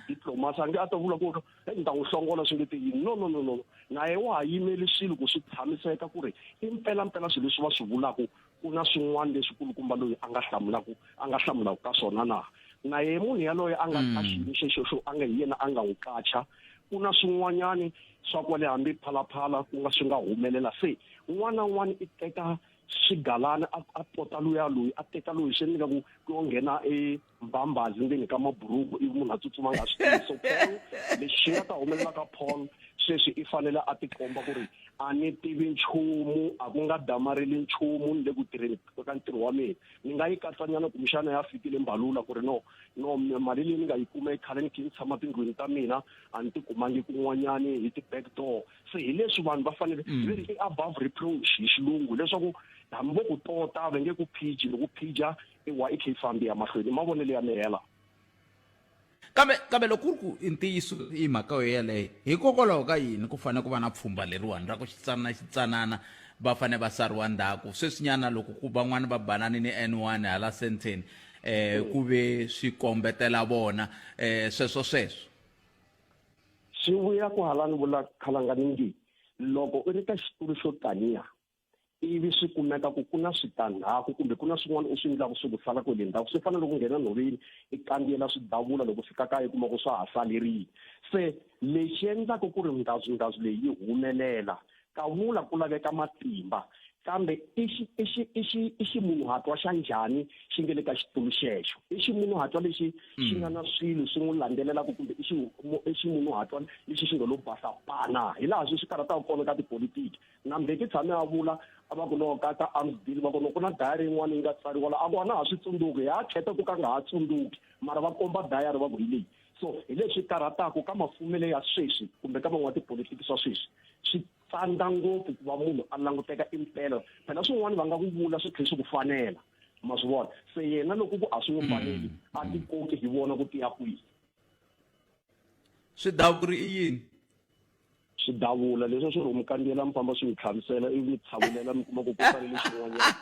Speaker 4: diplomacy, a nge a ta vula ku hey, ni ta n'wi hlongola swi nge te yini. No no no no, na ye wa ha yimeli swilo ku swi tshamiseka ku ri i mpelampela swilo leswi va swi vulaka ku na swin'wana leswi kulukumba loyi a nga hlamulaka, a nga hlamulaka ka swona na. Na ye munhu yaloye a nga ka xiyimo xexo xo a nga hi yena a nga n'wi qacha, ku na swin'wanyani swa kwale hambi Phalaphala ku nga swi nga humelela. Se un'wana na un'wana i teka swigalana a tota luya loyi a teka loyi, swi endleka ku ku yo nghena e mbambazi ndzeni ka maburuku ivi munhu a tsutsuma nga swi tivi. So Paul, lexi xi nga ta humelela ka Paul sweswi i fanele a tikomba ku ri a ni tivi nchumu, a ku nga damareli nchumu, ni le ku tirheni ka ntirho wa mina. Ni nga yi katsanyana kumbexana ya fikile Mbalula ku ri no no, mali leyi ni nga yi kuma i khale ni khe ni tshama tindlwini ta mina, a ni ti kumangi kun'wanyani hi ti-back door. Se hi leswi vanhu va fanele ve ri i above reproach hi xilungu, leswaku hambi vo ku tota va nge ku phiji, loko u phija i wa i khe i fambi ya mahlweni. I mavonelo ya mehe lawa.
Speaker 1: Kambe loko ku ri ku i ntiyiso i mhaka yo yeleyo, hikokwalaho ka yini ku fanele ku va na pfhumba leriwani ra ku xitsanana xitsanana va fanele va sariwa ndzhaku? Sweswinyana loko ku van'wani va banani ni N1 hala Sandton, ku ve swi kombetela vona, sweswo sweswo.
Speaker 4: Swi vuya kwahala ni vula khalanga ni nge loko u ri ka xitulu xo taniya ivi swi kumeka ku ku na switandzhaku kumbe ku na swin'wana u swi endlaka swi ku sala kwele ndzhaku, swi fana loko u nghena nhoveni i kandziyela swidavula, loko u fika kaya u kuma ku swa ha salerile. Se lexi endlaka ku ri ndhazundhazu leyi yi humelela, kavula ku laveka matimba, kambe i xi, i xi, i xi, i ximunhuhatwa xa njhani xi nge le ka xitulu xexo? I ximunhuhatwa lexi xi nga na swilo swi n'wi landzelelaka kumbe i xi, i ximunhuhatwa lexi xi nga lo basa pana? Hi laha swi swi karhataka kona ka tipolitiki. Na Mbeki tshame a vula, a va ku no ka ka arms deal, va ku no ku na diary yin'wana yi nga tsariwa la, a ku a na ha swi tsundzuki, ha khetha ku ka nga ha tsundzuki, mara va komba diary va ku hi leyi. So hi leswi karhataka ka mafumele ya sweswi kumbe ka van'watipolitiki swa sweswi, swi tsandza ngopfu ku va munhu a languteka impela. Phela swin'wana va nga ku vula swi tlhela swi ku fanela, ma swi vona. Se yena loko ku a swi n'wi faneli, a tikoki hi vona ku tiya kwihi.
Speaker 1: Swidavuri i yini?
Speaker 4: Swidavula leswi swi ri mi kandziyela mi famba swi mi tlhavisela ivi mi tshavulela mi kuma ku ku salele xin'wanyana.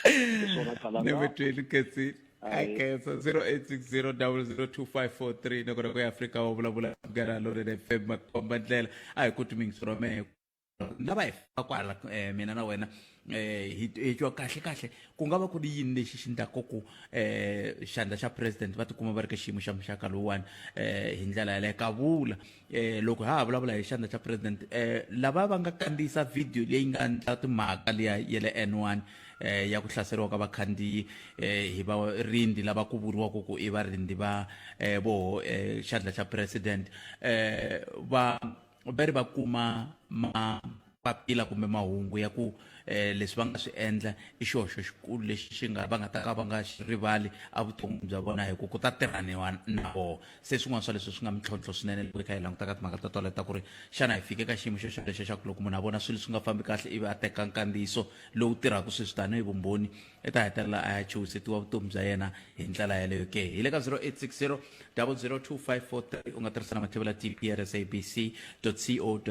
Speaker 4: Hi swona
Speaker 1: Ni mi tweli Khensile. Okay, so 0860002543 nakona ku ya Afrika wa vulavula munghana lonene FM makomba ndlela a hi ku timingisi ra mehe lava hi fika kwala eh, mina na wena eh, hi hi twa kahle kahle ku nga va ku ri yini lexi xi endlaka ku eh, xandla xa president va tikuma va ri ka xiyimo xa muxaka lowuwani eh, hi ndlela yaleyo ka vula eh, loko ha ha vulavula hi xandla xa president eh, lava va nga kandziyisa video leyi nga endla timhaka liya ya le N1 eh, ya ku hlaseriwa ka vakhandziyi eh, hi varindzi lava ku vuriwaka ku i varindzi va eh, voho eh, xandla xa president eh, va va ri va kuma mapapila kumbe mahungu ya ku eh, leswi va nga swi endla i xihoxo xikulu lexi xi nga va nga ta ka va nga xi rivali evuton'wini bya vona hi ku ku ta tirhaniwa na vona se swin'wana swa leswi swi nga mintlhontlho swinene loko hi kha hi languta ka timhaka ta toleto ta ku ri xana hi fike ka xiyimo xo xolexo xa ku loko munhu a vona swilo swi nga fambi kahle ivi a teka nkandziyiso lowu tirhaka sweswi tanihi vumbhoni i ta hetelela a ya chuhisetiwa vutomi bya yena hi ndlela yaleyo ke hi le ka 0860 002543 u nga tirhisa na mathevela tprsabc co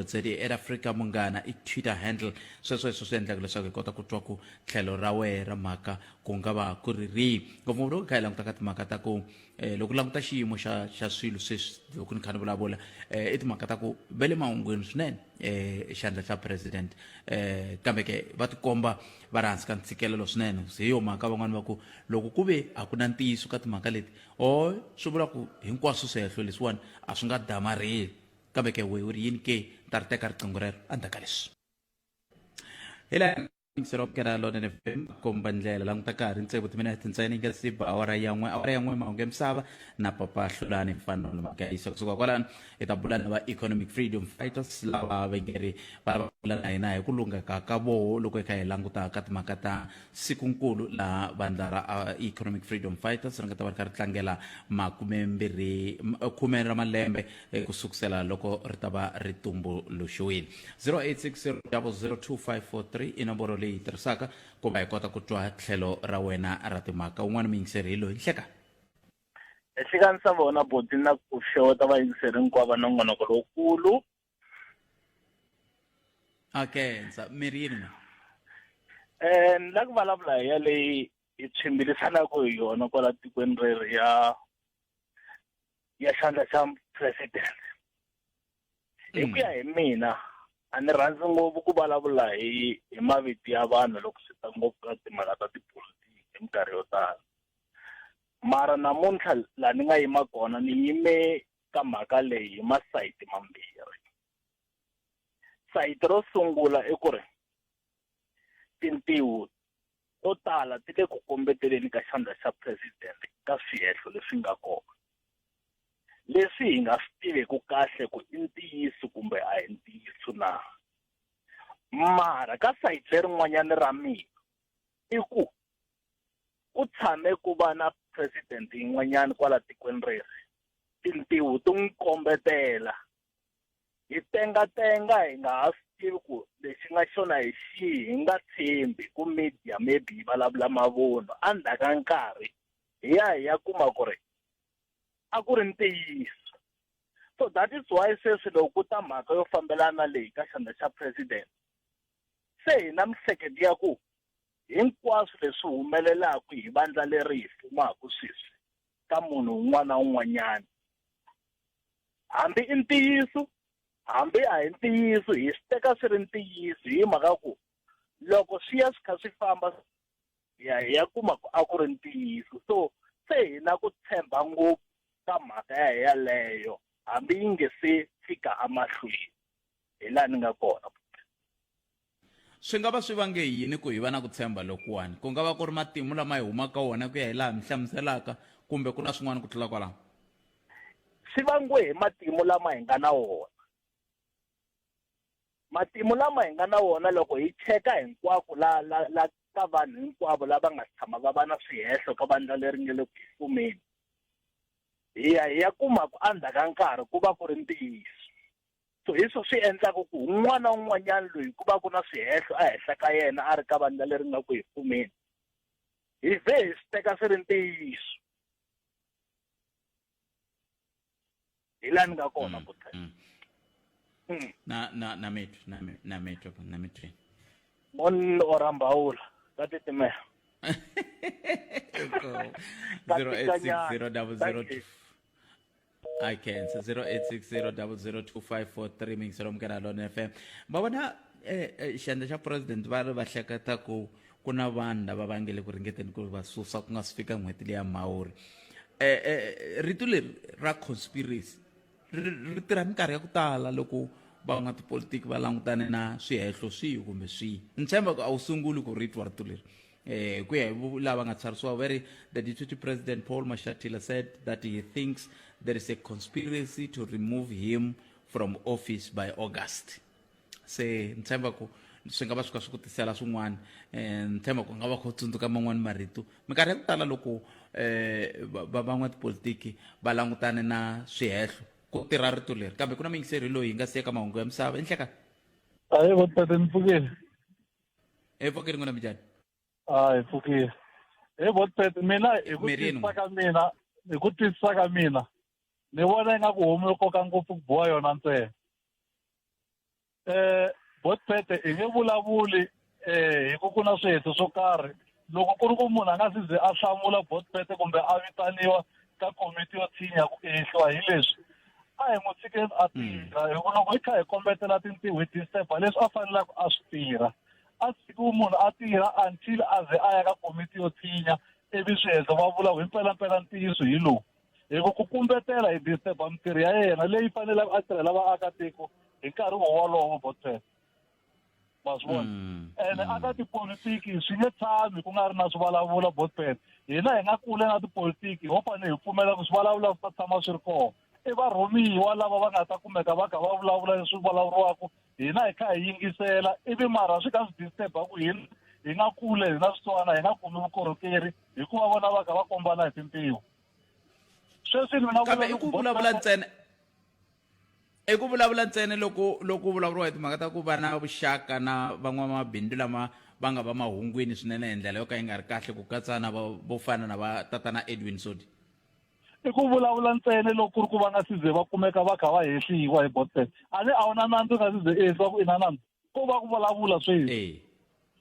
Speaker 1: za at africa munghana i twitter handle sweswo hi swo swi endlaka leswaku hi kota ku twa ku tlhelo ra wehe ra mhaka ku nga va ku ri rihi ngopfungopfu loko hi kha hi languta ka timhaka ta ku eh, loko languta xiyimo xa xa swilo sweswi loko ni kha ni vulavula eh, i timhaka ta ku va le mahungwini swinene eh, xandla xa president eh, kambe ke va tikomba va ri hansi ka ntshikelelo swinene hi yo mhaka van'wani va ku loko ku ve a ku na ntiyiso ka timhaka leti o swi vula ku hinkwaswo swihehlo leswiwani a swi nga damarheli kambe ke we u ri yini ke ni ta ri teka riqingho rero endzhaku ka leswi hi laha yingisela kera London FM komba ndlela languta ka ha ri tsevu timinete ntsena yi nga si ba awara ya n'we awara ya n'we mahungu ya misava na papa hlulani mfanelo magayisa kusuka kwalano hi ta bula na va economic freedom fighters lava vengeri va lava bula na hina hi ku lungheka ka voho loko hi kha hi languta ka timhaka ta sikunkulu laha vandla ra economic freedom fighters ri nga ta va ri kha ri tlangela makumembirhi khume ra malembe ku sukusela loko ri ta va ri tumbuluxiwile 0860 002543 i nomboro leyi yi tirhisaka ku va hi kota ku twa tlhelo ra wena ra timhaka un'wana muyingiseri hi loyi nhleka
Speaker 11: Nhlikani sa vona boti na ku xeweta vayingiseri hinkwavo va nongonoko lowukulu.
Speaker 1: Akensa miri yini n'we?
Speaker 11: Eh ni la ku vulavula hi ya leyi hi tshwimbilisanaka hi yona kwala tikweni reri ya ya xandla xa president. Hi ku ya hi mina a ni rhandzi ngopfu ku vulavula hi hi mavito ya vanhu loko swi ta ngopfu ka timhaka ta tipolitiki hi minkarhi yo tala. Mara namuntlha laha ni nga yima kona ni yime ka mhaka leyi hi masayiti mambirhi. Sayiti ro sungula i ku ri tintiho to tala ti le ku kombeteleni ka xandla xa president ka swihehlo leswi nga kona. Leswi hi nga swi tiveku kahle ku i ntiyiso kumbe a hi ntiyiso na. Mara ka sayiti lerin'wanyana ra mina i ku ku tshame ku va na president yin'wanyana kwala tikweni reri tintiho ti n'wi kombetela hi tengatenga hi nga ha swi tivi ku lexi nga xona hi xihi hi nga tshembi ku media maybe yi vulavula mavunwa endzhaku ka nkarhi hi ya hi ya kuma ku ri a ku ri ntiyiso so that is why sweswi loko ku ta mhaka yo fambelana leyi ka xandla xa president se hi na mihleketo ya ku hinkwaswo leswi humelelaka hi vandla leri hi fumaka sweswi ka munhu un'wana na un'wanyana hambi i ntiyiso hambi a hi ntiyiso hi swi teka swi ri ntiyiso hi mhaka ku loko swi ya swi kha swi famba ya hi ya kuma ku a ku ri ntiyiso so se hi na ku tshemba ngopfu ka mhaka ya yaleyo hambi yi nge se fika emahlweni hi laha ni nga kona.
Speaker 1: Swi nga va swi vange yini ku hi va na ku tshemba lokuwani? Ku nga va ku ri matimu lama hi humaka wona ku ya hi laha mi hlamuselaka kumbe ku na swin'wana ku tlula kwalaho?
Speaker 11: Swi vangiwe hi matimu lama hi nga na wona. Matimu lama hi nga na wona loko hi cheka hinkwako la la la ka vanhu hinkwavo lava nga tshama va va na swihehlo ka vandla leri nga le ku hi fumeni, hi ya hi ya kuma ku endzhaku ka nkarhi ku va ku ri ntiyiso. So hi swo swi endlaka ku un'wana na un'wanyana loyi ku va ku na swihehlo ehenhla ka yena a ri ka vandla leri nga ku hi fumeni, hi vhe hi swi teka swi ri ntiyiso. Hi laha ni nga kona ku
Speaker 1: Na na na mitwa na na mitwa na mitwa.
Speaker 11: Mon ora mbawula ka titimela.
Speaker 1: Inkomu. 0860 I can 0860002543 mingiselo munghana lona FM va vona xandla xa president va ri va hleketa ku ku na vanhu lava va nge le ku ringeteni ku va susa ku nga si fika n'hweti leya mhawuri rito leri ra conspiracy ri tirha minkarhi ya ku tala loko van'watipolitiki va langutane na swihehlo swihi kumbe swihi ni tshemba ku a wu sunguli ku ri twa rito leri eh ku ya hi lava nga tsarisiwa va ri the deputy president Paul Mashatile said that he thinks there is a conspiracy to remove him from office by August se ni tshemba ku swi nga va swi kha swi ku tisela swin'wana um ni tshemba ku nga va kha u tsundzuka man'wani marito minkarhi ya ku tala loko um van'watipolitiki va langutane na swihehlo ku tirha rito leri kambe ku na muyingiseri loyi hi nga siya ka mahungu ya misava i nhleka
Speaker 5: ayi vo tate ni pfukile
Speaker 1: hi pfukile n'wina minjhani
Speaker 5: a hi pfukile he vo tate mina hi ku twisisa ka mina hi ku twisisa ka mina ni vona ingaku homu yo koka ngopfu ku biwa yona ntsena eh botpete i nge vulavuli eh hi ku ku na swihehlo swo karhi loko ku ri ku munhu a nga si ze a hlamula botpete kumbe a vitaniwa ka komiti yo tshinya ku ehliwa hi leswi a hi n'wi tshikeni a tirha hi ku loko hi kha hi kombetela tintiho hi disturba leswi a fanelaka a swi tirha a tshikiwi munhu a tirha until a ze a ya ka komiti yo tshinya ivi swihehlo va vula ku himpelampela ntiyiso hi lowu hi ku ku kumbetela hi disturba mintirho ya yena leyi faneleke a tirhela vaakatiko hi nkarhi wowolowo botpet ma swi vona ene aka tipolitiki swi nge tshami ku nga ri na swivulavula botpet hina hi nga kule na tipolitiki ho fanele hi pfumela ku swivulavula swi ta tshama swi ri kona i varhumiwa lava va nga ta kumeka va kha va vulavula leswi vulavuriwaka hina hi kha hi yingisela ivi mara swi kha swi disturba ku hina hi nga kule hi na switswana hi nga kumi vukorhokeri hikuva vona va kha va kombana hi tintiho sweswi ni
Speaker 1: kambe i ku vulavula ntsena i ku vulavula ntsena loko loko vulavuriwa hi timhaka ta ku va na vuxaka na van'wamabindzu lama va nga va mahungwini swinene hi ndlela yo ka yi nga ri kahle ku katsa na vo fana na va tatana Edwin Sodi
Speaker 5: i ku vulavula ntsena loko ku ri ku va nga si ze va kumeka va kha va hehliwa hi botset a ni a wu na nandzu nga si ze i hehliwa ku i na nandzu ko va ku vulavula sweswi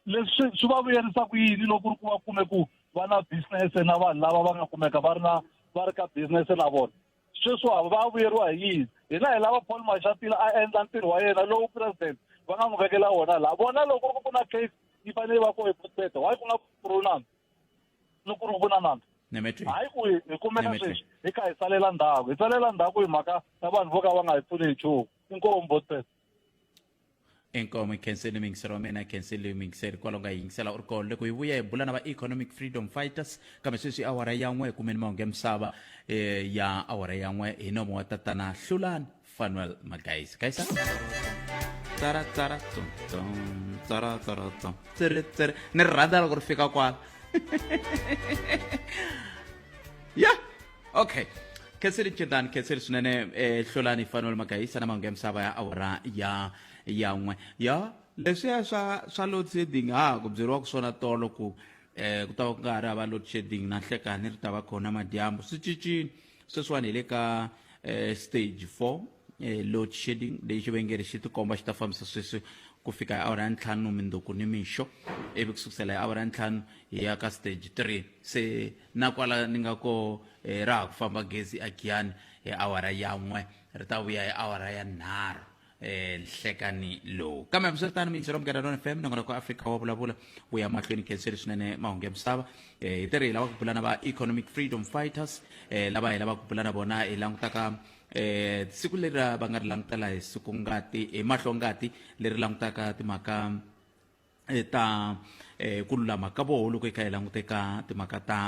Speaker 5: leswi swi va vuyerisa ku yini loko ku ri ku va kume ku va na business na vanhu lava va nga kumeka va ri na va ri ka business na vona sweswi va vuyeriwa hi yini hina hi lava Paul Mashatile a endla ntirho wa yena lowu president va nga n'wi vekela wona laha vona loko ku ri ku na case yi fanele yi va ko hi president why ku nga pfuriwi nandzu loko ku ri ku na nandzu hayi ku hi kumeka sweswi hi kha hi salela ndzhaku hi salela ndzhaku hi mhaka ya vanhu vo ka va nga hi pfuni hi nchumu inkomu botpet
Speaker 1: inkomo khenseni miyingiseri wa mina khenseni miyingiseri kwalaho nga yingisela u ri kona loko hi vuya hi bula na va economic freedom fighters kambe sweswi awara ya n'we hi kumeni mahungu ya misava eh, ya awara ya n'we hi nomo wa tatana hlulani fanuel magayisa gayisa tsara tsara tsom tsom tsara tsara tsom tsere tsere ni ri rhandza loko ri fika kwala ya okay khenseli chetani khenseli swinene eh, hlolani fanuel magayisa na mahungu ya misava ya awara ya ya n'we ya leswiya swa swa load shedding ha ku byeriwaka swona tolo ku eh ku ta va ku nga ha ri hava load shedding na nhlekani ri ta va kona madyambu swi cincile sweswiwani hi le ka eh, stage 4 eh, load shedding leyi xi vengeri xi tikomba xi ta fambisa sweswi ku fika hi awara ya ntlhanu mindzuku ni mixo ivi ku sukusela hi awara ya ntlhanu hi ya ka stage 3 se na kwala ni nga ko eh, ra ha ku famba gezi a giyani hi awara ya n'we ri ta vuya hi awara ya nharhu eh nhlekani lowu kambe hambiswiritano miyingiselo munghana lona fm nongonoko wa afrika wa vulavula wu ya mahlweni khenseli swinene mahungu ya misava eh hi tirhi hi lava ku bula na va economic freedom fighters eh lava hi lavaka ku bula na vona hi langutaka eh siku leri va nga ri langutela hi siku ngati hi mahlo ngati leri langutaka timhaka eh, ta eh, ku lulama ka voho loko hi kha hi langute ka timhaka ta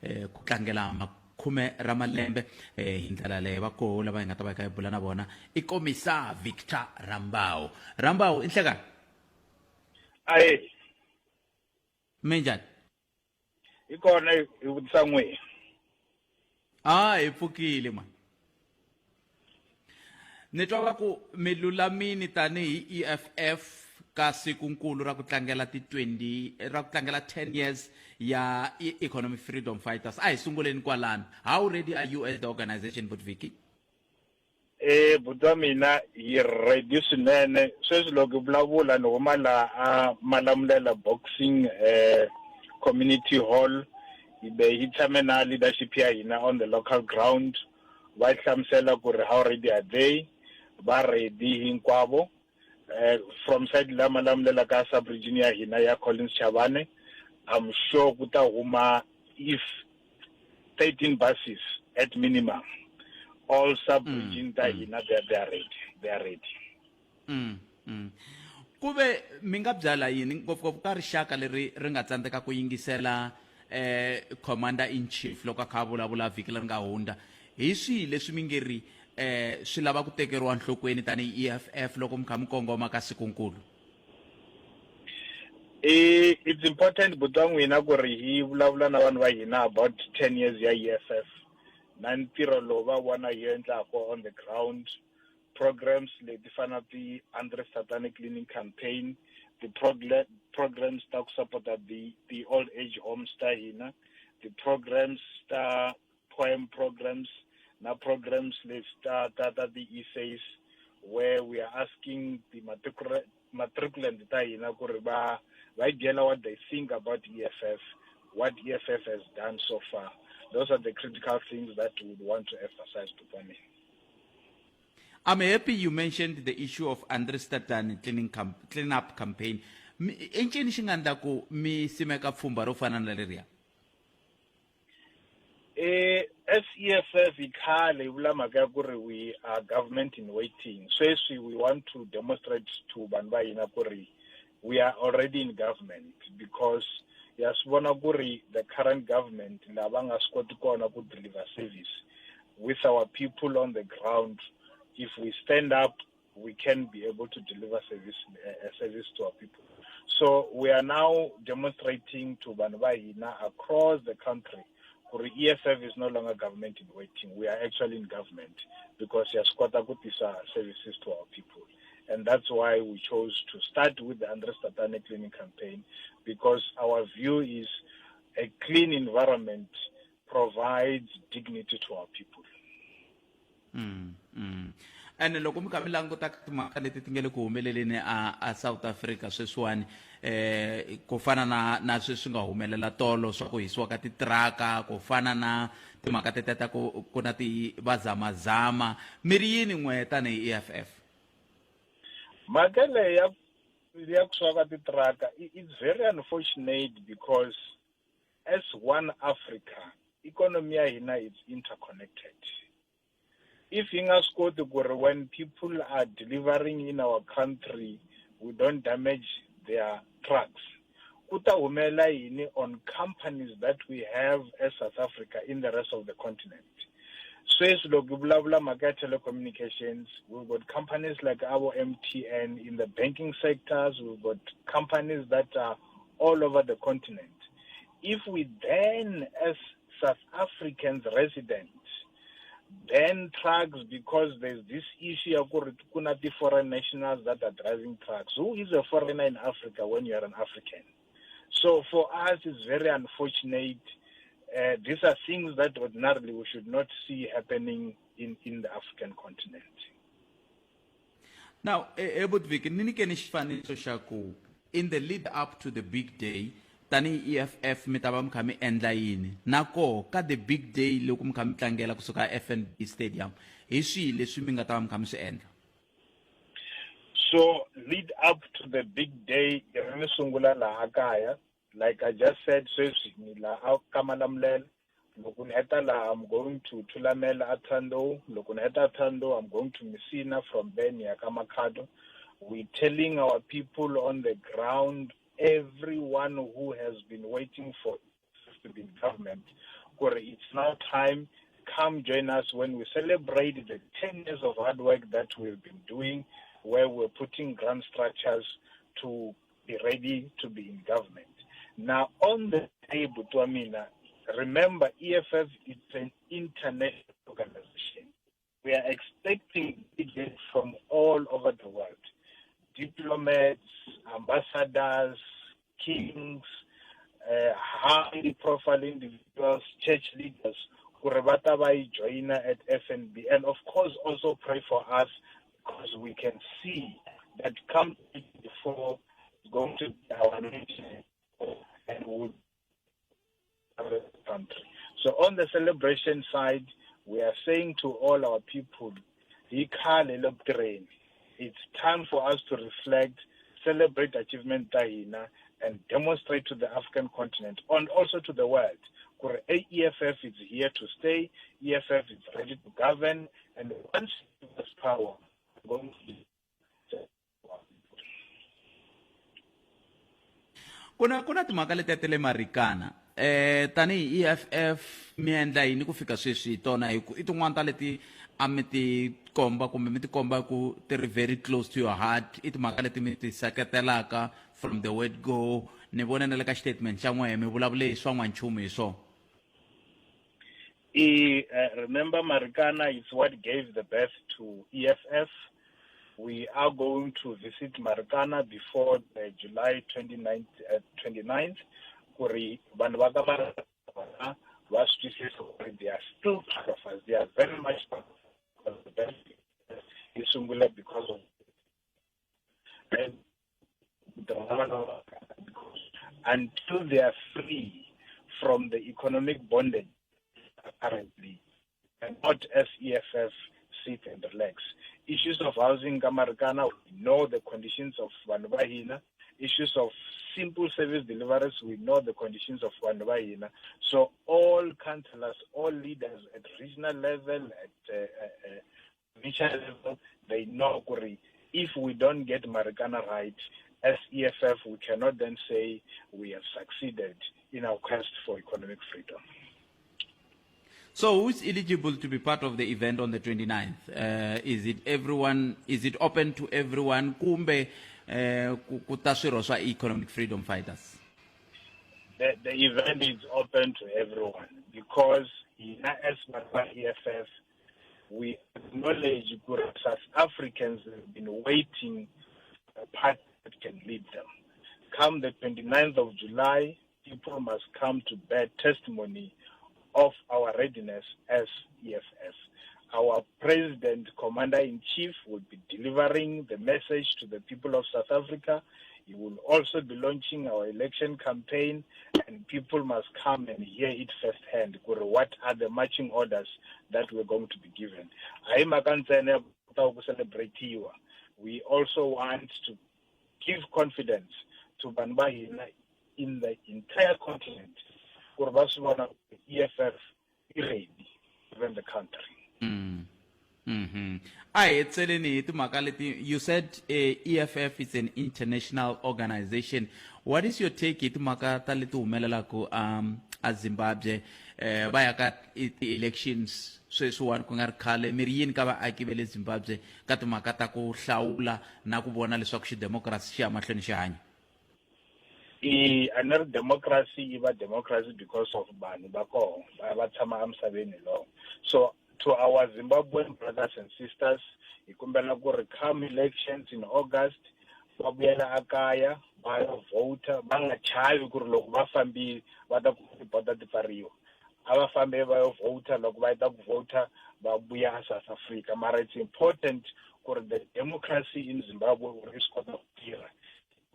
Speaker 1: eh, ku tlangela makhume ra malembe eh, hi ndlela leyo va koho lava hi nga ta va hi kha hi bula na vona i komisa Victor Rambau Rambau i nhlekani
Speaker 12: ahe
Speaker 1: minjhani
Speaker 12: hi kona hi vutisa n'wina
Speaker 1: a hi pfukile mani ni twa va ku mi lulamini tanihi EFF ka sikunkulu ra ku tlangela ti 20 ra ku tlangela 10 years ya e-, Economic Freedom Fighters a hi sunguleni kwalano how ready are you as the organization Butviki
Speaker 12: Eh buti wa mina hi ready swinene sweswi loko hi vulavula ni huma laha a Malamulele boxing eh community hall Hi be hi tshame na leadership ya hina on the local ground va hlamusela ku ri how ready are they va ready hinkwavo eh, from side la Malamulele ka sub region ya hina ya Collins Chabane I'm sure ku ta huma if 13 buses at minimum all sub region ta hina they are ready they are ready
Speaker 1: Ku ve mi nga byala yini ngopfungopfu ka rixaka leri ri nga tsandzeka ku yingisela eh commander in chief loko a kha a vulavula vhiki leri nga hundza hi swihi leswi mi nge ri eh swi lava ku tekeriwa nhlokweni tanihi EFF loko mi kha mi kongoma ka sikunkulu
Speaker 12: Eh, it's important buti wa n'wina ku ri hi vulavula na vanhu va hina about 10 years ya EFF na ntirho lowu va vona hi endlaka on the ground programs leti fana ti Andre Satane cleaning campaign the programs ta ku support-a the old age homes ta hina the programs ta poem programs na programs leti ta ta ta ti-essays where we are asking the matriculant ta hina ku ri va va yi byela what they think about EFF what EFF has done so far those are the critical things that we would want to emphasize to women.
Speaker 1: I'm happy you mentioned the issue of Andre Statani cleaning clean up campaign. I ncini xi nga endla ku mi simeka pfhumba ro fana na leriya?
Speaker 12: Eh, SEFF i khale yi vula mhaka ya ku ri we are government in waiting. Sweswi we want to demonstrate to vanhu va hina ku ri we are already in government because ya swi vona ku ri the current government lava nga swi koti kona ku deliver service with our people on the ground if we stand up we can be able to deliver service service to our people so we are now demonstrating to vanhu va hina across the country ku ri EFF is no longer government in waiting we are actually in government because ya swi kota ku tisa services to our people and that's why we chose to start with the Andre Statane cleaning campaign because our view is a clean environment provides dignity to our people.
Speaker 1: Ene loko mi kha mi languta timhaka leti ti nga le ku humeleleni a a South Africa sweswiwani eh ku fana na na sweswi nga humelela tolo swa ku hisiwa ka titraka ku fana na timhaka tete ta ku ku na ti vazamazama mi ri yini n'we tanihi EFF
Speaker 12: mhaka leyi ya ya ku swa ka titraka it's very unfortunate because as one Africa economy ya hina is interconnected if hi nga swi koti ku ri when people are delivering in our country we don't damage their trucks ku ta humelela yini on companies that we have as South Africa in the rest of the continent sweswi loko hi vulavula mhaka ya telecommunications we've got companies like our MTN in the banking sectors we've got companies that are all over the continent if we then as South Africans residents ban trucks because there's this issue ya ku ri ku na ti-foreign nationals that are driving trucks who is a foreigner in Africa when you are an African so for us it's very unfortunate these are things that ordinarily we should not see happening in, in the African continent.
Speaker 1: Now, Ebudvik, ni nyikeni xifaniso xa ku in the lead up to the big day tanihi EFF mi ta va mi kha mi endla yini na koho ka the big day loko mi kha mi tlangela kusuka FNB Stadium hi swihi leswi mi nga ta va mi kha mi swi endla
Speaker 12: So lead up to the big day ri ni sungula laha kaya like I just said sweswi ni laha ka Malamulele loko ni heta laha I'm going to Thulamela a Thohoyandou loko ni heta Thohoyandou I'm going to Messina from there ni ya ka Makhado we telling our people on the ground everyone who has been waiting for to be in government gore it's now time come join us when we celebrate the 10 years of hard work that we've been doing where we're putting grand structures to be ready to be in government. Now, on the table, Tuamina, remember EFF is an international organization. We are expecting delegates from all over the world, diplomats, ambassadors, kings, high profile individuals, church leaders, ku ri va ta va yi joyina at FNB. And of course, also pray for us because we can see that come 2024 is going to be our nation and we'll have a country. So on the celebration side, we are saying to all our people, hi khale le ku tirheni. It's time for us to reflect, celebrate achievement ta hina, and demonstrate to the African continent and also to the world kuri EFF is here to stay, EFF is ready to govern, and once it has power, we're going to
Speaker 1: ku na ku na timhaka letiya ta le marikana eh tanihi EFF mi endla yini ku fika sweswi hi tona hi ku i tin'wana ta leti a mi ti komba kumbe mi ti komba ku ti ri very close to your heart i timhaka leti mi ti seketelaka from the word go ni vone na le ka xitatimende xa n'wehe mi vulavule hi swa n'wanchumu hi swona
Speaker 12: I, uh, remember, Marikana is what gave the birth to EFF. We are going to visit Marikana before the July 29th. Uh, 29th kuri vanhu va ka Marikana va swi twisisa kuri they are still part of us. They are very much part of us. Yi sungula because of and until they are free from the economic bondage currently, and not as EFF sit and relax. Issues of housing, Kamarikana, we know the conditions of vanhu va hina. Issues of simple service deliveries, we know the conditions of vanhu va hina. So all councillors, all leaders at regional level, at uh, uh, uh, provincial level, they know kuri if we don't get Marikana right, as EFF, we cannot then say we have succeeded in our quest for economic freedom.
Speaker 1: So who's eligible to be part of the event on the 29th? Uh, is it everyone? Is it open to everyone? Kumbe uh, ku ta swirho swa economic freedom fighters?
Speaker 12: The, the event is open to everyone because as EFF, we acknowledge South Africans have been waiting for a party that can lead them. Come the 29th of July, people must come to bear testimony of our readiness as EFF. Our president, commander in chief, will be delivering the message to the people of South Africa. He will also be launching our election campaign, and people must come and hear it firsthand. What are the marching orders that we're going to be given? We also want to give confidence to vanhu va hina in the entire continent ku ri va swi vona EFF i ready even the country.
Speaker 1: Mm. Mm -hmm. A hi hetseleni hi timhaka leti you said uh, EFF is an international organization. What is your take hi timhaka ta leti humelelaka um a Zimbabwe eh va ya ka ti-elections sweswiwani ku nga ri khale mi ri yini ka vaaki va le Zimbabwe ka timhaka ta ku hlawula na ku vona leswaku xidemokirasi xi ya mahlweni xi hanya
Speaker 12: I a ni ri democracy yi va democracy because of vanhu va kona va va tshama emisaveni lowo so to our Zimbabwean brothers and sisters hi kombela ku ri come elections in August va vuyela akaya va ya voter va nga chavi ku ri loko va fambile va ta kuma tiboda ti pfariwa a va fambe va yo voter loko va heta ku voter va vuya South Africa mara it's important ku ri the democracy in Zimbabwe ku ri yi swi kota ku tirha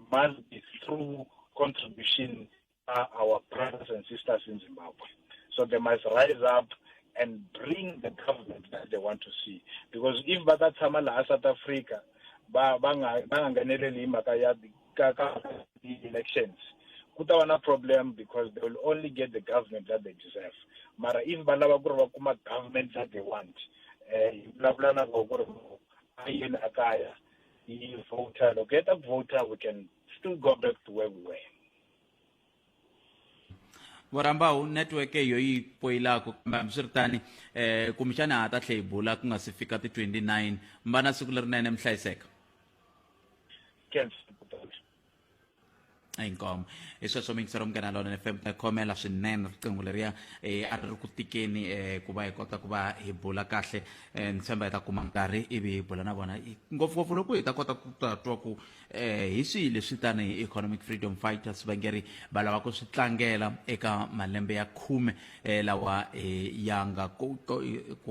Speaker 12: must be through contribution by our brothers and sisters in Zimbabwe. So they must rise up and bring the government that they want to see. Because if va ta tshama laha South Africa va va nga va nga ngheneleli hi mhaka ya ka ka elections ku ta va na problem because they will only get the government that they deserve mara if va lava ku ri va kuma government that they want eh hi vulavula na vona ku ri a yeni a kaya hi voter loko heta ku voter we can still go back to where we were
Speaker 1: vorambawu network yo yi poyilaka kambe hambiswiritani eh kumbexana ha ta tlhe hi bula ku nga si fika ti 29 mbana siku lerinene mi hlayiseka inkomo hi sweswo miyingisero munghana lona fm ta khomela swinene riqingho leriya um a ri ri ku tikeni um ku va hi kota ku va hi bula kahle um ni tshemba hi ta kuma nkarhi ivi hi bula na vona ngopfungopfu loko hi ta kota ku ta twa ku um hi swihi leswi tanihi economic freedom fighters va nge ri va lava ku swi tlangela eka malembe ya khume um lawa ya nga ku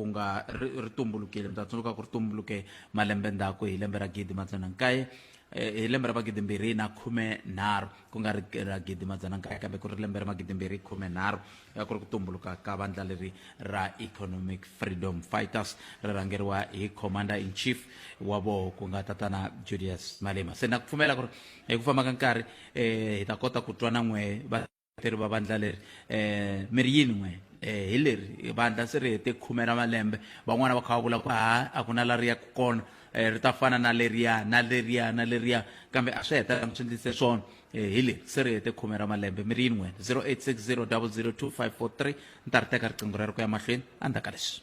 Speaker 1: nga ri tumbulukile mi ta tsundzuka ku ri tumbuluke malembe ndzhaku hi lembe ra gidi madzana nkaye eh, hi lembe ra magidimbirhi na khume nharhu ku nga ri ra gidi madzana nkaye kambe ku ri lembe ra magidimbirhi khume nharhu eh, ku ri ku tumbuluka ka vandla leri ra economic freedom fighters ri rhangeriwa hi commander in chief wa voho ku nga tatana julius malema se na ku pfumela ku ri hi ku famba ka nkarhi um hi ta kota ku twa na n'we vatirhi va vandla leri um mi ri yini n'we um hi leri vandla se ri hete khume ra malembe van'wana va kha va vula ku ha a ku na la ri yaka kona um ri ta fana na leriya na leriya na leriya kambe a swi hetelanga swi endlise swona um hi leri se ri hete khume ra malembe mi ri yini n'we 0860 002 543 ni ta ri teka riqingho rero ku ya mahlweni endzhaku ka leswi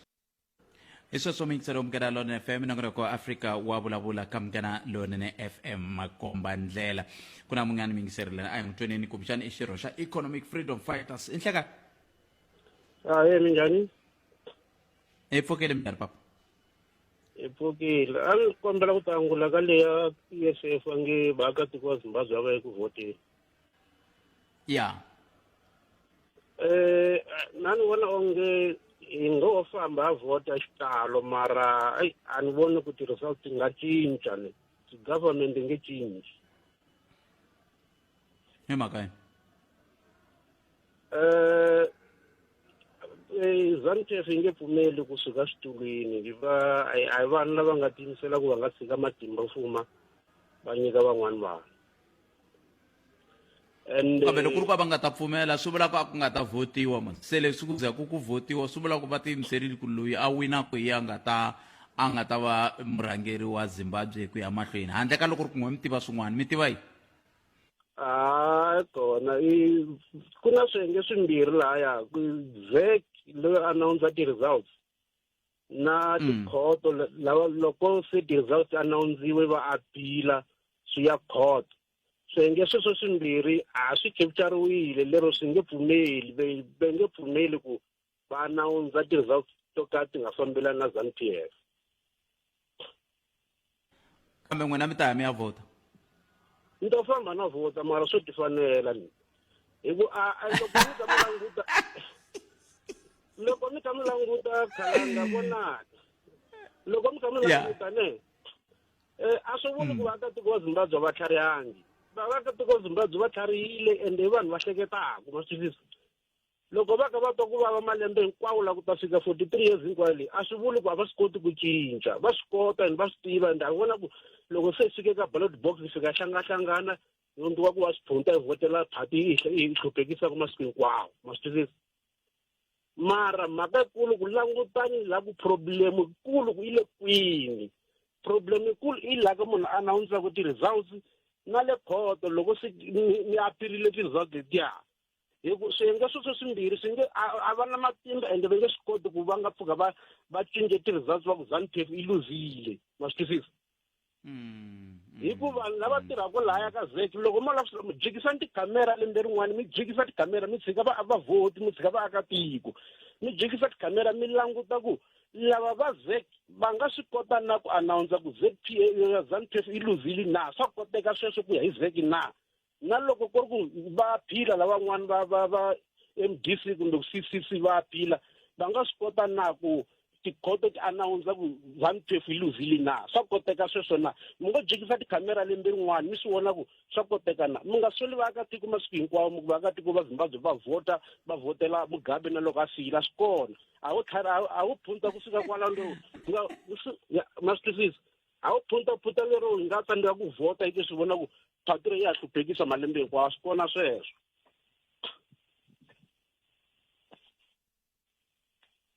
Speaker 1: hi sweswo miyingiselo munghana lonene fm nongonoko wa afrika wa vulavula ka munghana lonene fm makomba ndlela ku na munghana miyingiseri lena a hi n'wi tweneni kumbexana i xirho xa economic freedom fighters i nhleka
Speaker 13: ahe minjhani
Speaker 1: hi pfukile minjhani papa
Speaker 13: hi pfukile a ni kombela ku ta angula ka leya e s f a nge vaakatiko va zimbabwe a va ye ku vhoteni
Speaker 1: ya
Speaker 13: eh na ni vona onge hi ngo famba a vhota xitalo mara ai a ni voni ku ti-results ti nga cinca ni ti-government nge cinci
Speaker 1: hi mhaka yini
Speaker 13: eh ZANU-PF yi nge pfumeli kusuka switulwini hi va a hi vanhu lava nga tiyimisela ku va nga tshika matimba mfuma va nyika van'wani vanhu
Speaker 1: and kambe loko ku ri ku va nga ta pfumela swi vula ku a ku nga ta vhotiwa mos se leswi ku za ku ku vhotiwa swi vula ku va tiyimiserile ku loyi a winaku hi a nga ta a nga ta va murhangeri wa zimbabwe ku ya mahlweni handle ka loko ri ku n'we mi tiva swin'wana mi tiva yi
Speaker 13: hayi kona i ku na swiyenge swimbirhi lahaya zek loyi announce ti-results na mm. tikhoto lava loko se ti-results announziwe va appeala swi ya court swiyenge sweswo swimbirhi a swi capturiwile lero swi nge pfumeli ve nge pfumeli ku va announce ti-results to ka ti nga fambelani na zanu p f
Speaker 1: kambe n'wina mi ta ya mi ya vhota
Speaker 13: ni to famba na vhota mara swo tifanela ni hi ku a loko mi ta mi languta loko mi kha mi languta khalanga vonaka loko mi kha mi languta ne eh, a swi vuli ku mm. vaakatiko va zimbabwe va tlharihangi vaakatiko va zimbabwe va tlharihile ende i vanhu va hleketaka ma swi twisisa loko va ka va twa ku vava malembe hinkwawo la ku ta fika 43 years hinkwayo leyi a swi vuli ku a va swi koti ku cinca va swi kota and va swi tiva and a vona ku loko se fike ka ballot box yi fika hlangahlangana yondiwa ku wa swi phunta yi vhotela phati yi hluphekisaka masiku hinkwawo ma swi twisisa mara mhaka yikulu ku langutani la ku problem kulu ku yi le kwini problem yikulu i la ka munhu a announce-aku ti-results na le khoto loko se ni apirile ti-results letiya hi ku swiyenge sweswo swimbirhi swi nge a va na matimba ende va nge swi koti ku va nga pfuka va va cince ti-results va ku zanu p f yi luzile ma swi twisisa mm, hi ku vanhu lava mm. tirhaka lahaya ka zek loko mo lava mi jikisani tikhamera lembe rin'wana mi jikisa tikhamera mi tshika va vavhoti mi tshika vaakatiko mi jikisa tikhamera mi languta ku lava va zek va nga swi kota na ku announce ku zp zanu p f yi luzile na swa koteka sweswo ku ya hi zek na na loko ku ri ku va phila lavan'wana va va va MDC kumbe ku CCC va phila va nga swi kota na ku tikhoto ti announce ku ZANU PF yi luzile na swa koteka sweswo na mi ngo jikisa tikhamera lembe rin'wana mi swi vona ku swa koteka na mi nga soli vaakatiko masiku hinkwawo mi ku vaakatiko va zimbabwe va vhota va vhotela mugabe na loko a siyile a swi kona a wo tlhara a wo phunta ku fika kwalano ma swi twisisa a wu phuntaphunta lero hi nga tsandzeka ku vhota hi ke swi vona ku phati ya hluphekisa malembe hinkwawo swi kona sweswo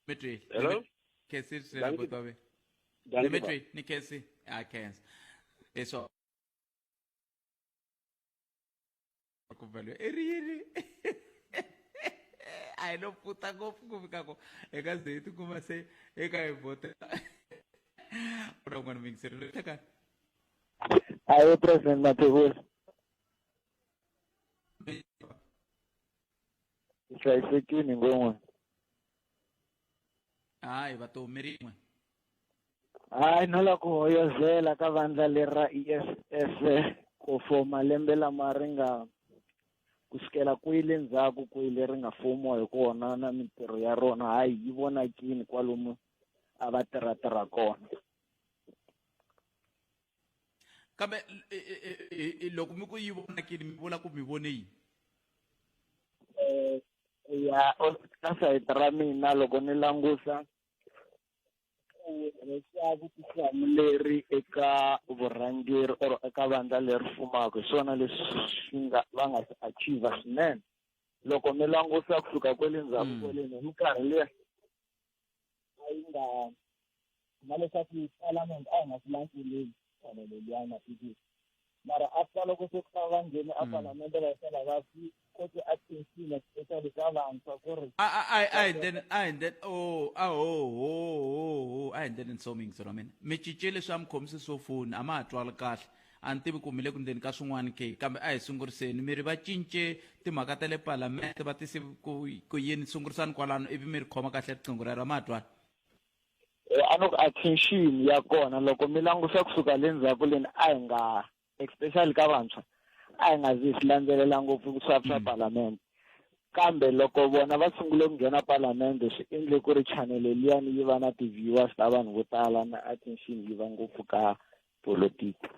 Speaker 1: Dimitri.
Speaker 13: Hello?
Speaker 1: Kesi
Speaker 13: Dankie.
Speaker 1: Dimitri, ni Kesi. Ah, khensa. Eso. Ku value i ri yini a hi lo puta ngopfu ku fika ku hi nga ze hi tikuma se eka hi vhotela ku na un'wana muyingiseri loyi hlekani
Speaker 14: Aye, President Mathebula. Hlayisekile ngopfu.
Speaker 1: Hayi vatomi rin'we.
Speaker 14: Hayi no la ku hoyozela ka vandla leri ra EFF ku for malembe lama ri nga kusukela kwile ndzhaku kwile ri nga fomiwa hi kona na mintirho ya rona hayi yi vonakini kwalomu a va tirha tirha kona.
Speaker 1: Kambe loko mi ku yi vonakile mi vula ku mi vone yini?
Speaker 14: Ku ya ka sayiti ra mina loko ni langusa ku herisa vutihlamuleri eka vurhangeri or eka vandla leri fumaka hi swona leswi swi nga va nga swi achieve swinene loko mi langusa kusuka kwele ndzhaku kweleni hi minkarhi liya a yi nga na leswaku parliament a hi nga swi landzeleli fanele liya na PDP mara after loko se ku ta va ngheni a palamende va sala va swi kote attention especially ka vantshwa ku ri
Speaker 1: a a a a hi ndleni a hi ndleni oh a ho ho ho ho a hi ndleni so mingisi ra mina mi cincile swa mi khomisi swo foni a ma ha twali kahle a ni tivi ku mi le ku ndzeni ka swin'wana ke kambe a hi sunguriseni mi ri va cince timhaka ta le palamende va tise ku ku yini sungurisani kwalano ivi mi ri khoma kahle riqingho rero a ma ha twali
Speaker 14: A ni ku attention ya kona loko mi langusa kusuka le ndzhaku leni a hi nga especially ka vantshwa a hi nga zi hi swi landzelela ngopfu swa swa palamende kambe loko vona va sungule ku nghena palamende swi endle ku ri channel liyani yi va na ti-viewers ta vanhu vo tala na attention yi va ngopfu ka politiki.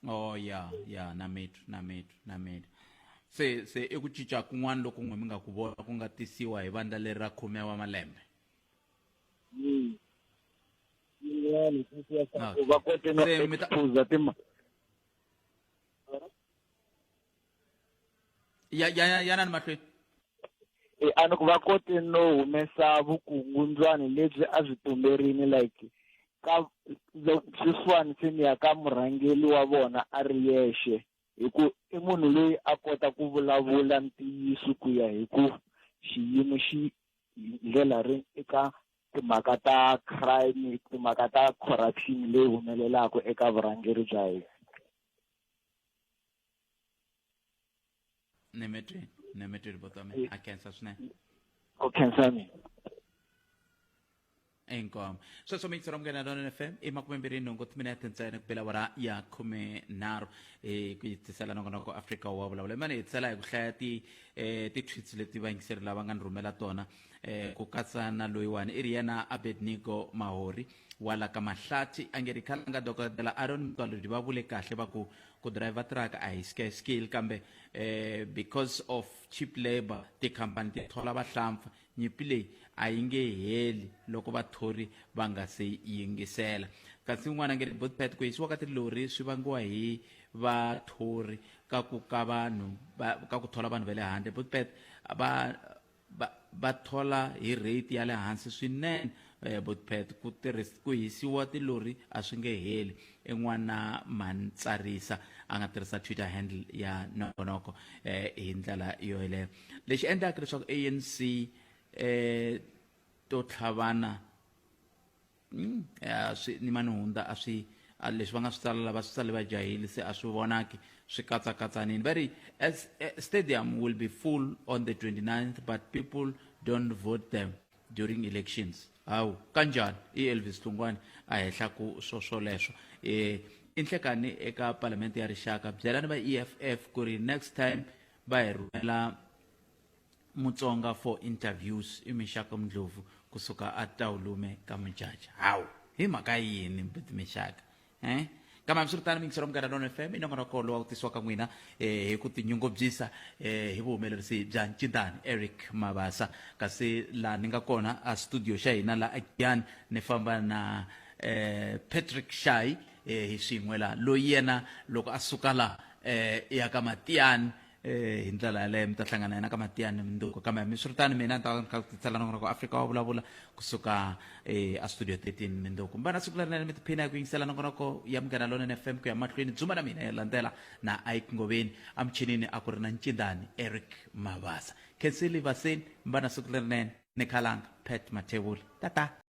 Speaker 1: Oh ya ya na mitwa na mitwa na mitwa se se i ku cinca kun'wana loku n'we mi nga ku vona ku nga tisiwa hi vandla leri ra khume wa malembe.
Speaker 14: Yin'wana okay. Va kote no expose tima
Speaker 1: ya ya ya nani mahlweni.
Speaker 14: E a ni ku va kote no humesa vukungundzwani lebyi a byi tumberini like ka sweswiwani se ni ya ka murhangeri wa vona a ri yexe hi ku i munhu loyi a kota ku vulavula ntiyiso ku ya hi ku xiyimo xi hi ndlela ri eka timhaka ta crime timhaka ta corruption leyi humelelaka eka vurhangeri bya hina.
Speaker 1: Nemetweni nemetweni bota mina a khensa swinene.
Speaker 14: Ku khensa mina.
Speaker 1: Inkomu sweswo mi yingisela Munghana Lonene FM i 28 timinete ntsena ku bela awara ya 13 ku yi tisela nongonoko Afrika wa vulavula mani hi tisela hi ku hlaya ti ti-tweets leti vayingiseri lava nga ni rhumela tona ku katsa na loyiwani i ri yena Abednego Mahori wa la ka Mahlathi a nge ri khalanga dokodela Aaron Mtwaludi va vule kahle va ku ku driver truck a hi skill kambe because of cheap labor tikhampani ti thola vahlampfa Nyimpi leyi a yi nge heli loko vathori va nga se yingisela. Kasi un'wana a nge ri Botpet, ku hisiwa ka tilori swi vangiwa hi vathori ka ku ka vanhu va ka ku thola vanhu va le handle. Botpet va va va thola hi rate ya le hansi swinene. Botpet ku tirhisa ku hisiwa tilori a swi nge heli. I n'wana Mantsarisa a nga tirhisa Twitter handle ya nongonoko hi ndlela yoyeleyo. Lexi endlaka leswaku ANC eh to tlhavana swi ni mani hundza a swi leswi va nga swi tsala lava swi tsale va jahile se a swi vonaki swi katsakatsanini va ri as stadium will be full on the 29th but people don't vote them during elections hawu kanjhani i Elvis Hlungwani a hehla ku swoswoleswo i nhlekani eka palamende ya rixaka byelani va EFF ku ri next time va hi rhumela Mutsonga for interviews i Mixaka Mndlovu kusuka a Tawulume ka Mujaja hawu hi mhaka yini mbuti Mixaka eh kambe hambiswiritano miyingiselo ya Munghana Lonene FM i nongonoko lowa ku tisiwa ka n'wina eh, hi ku tinyungubyisa eh, hi vuhumelerisi bya Ncindani Eric Mabasa kasi laha ni nga kona a studio xa hina la a Giyani ni famba na eh, Patrick Shai eh, hi swin'we la loyi yena loko a suka la eh, ya ka Matiyani eh, hi ndlela yaleyo mi ta hlangana yena ka Matiyani mundzuku kambe hambiswiritano mina ni ta va ni kha ku tisela nongonoko Afrika wa vulavula kusuka eh, a studio 13 mundzuku mi va na siku lerinene mi tiphina hi ku yingisela nongonoko ya Munghana Lonene FM ku ya mahlweni dzuma na mina ya landzela na Ike Ngoveni emuchinini a ku ri na Ncindani Eric Mabasa Khensile Vaseni mi va na siku lerinene ni khalanga Pat Mathebula tata.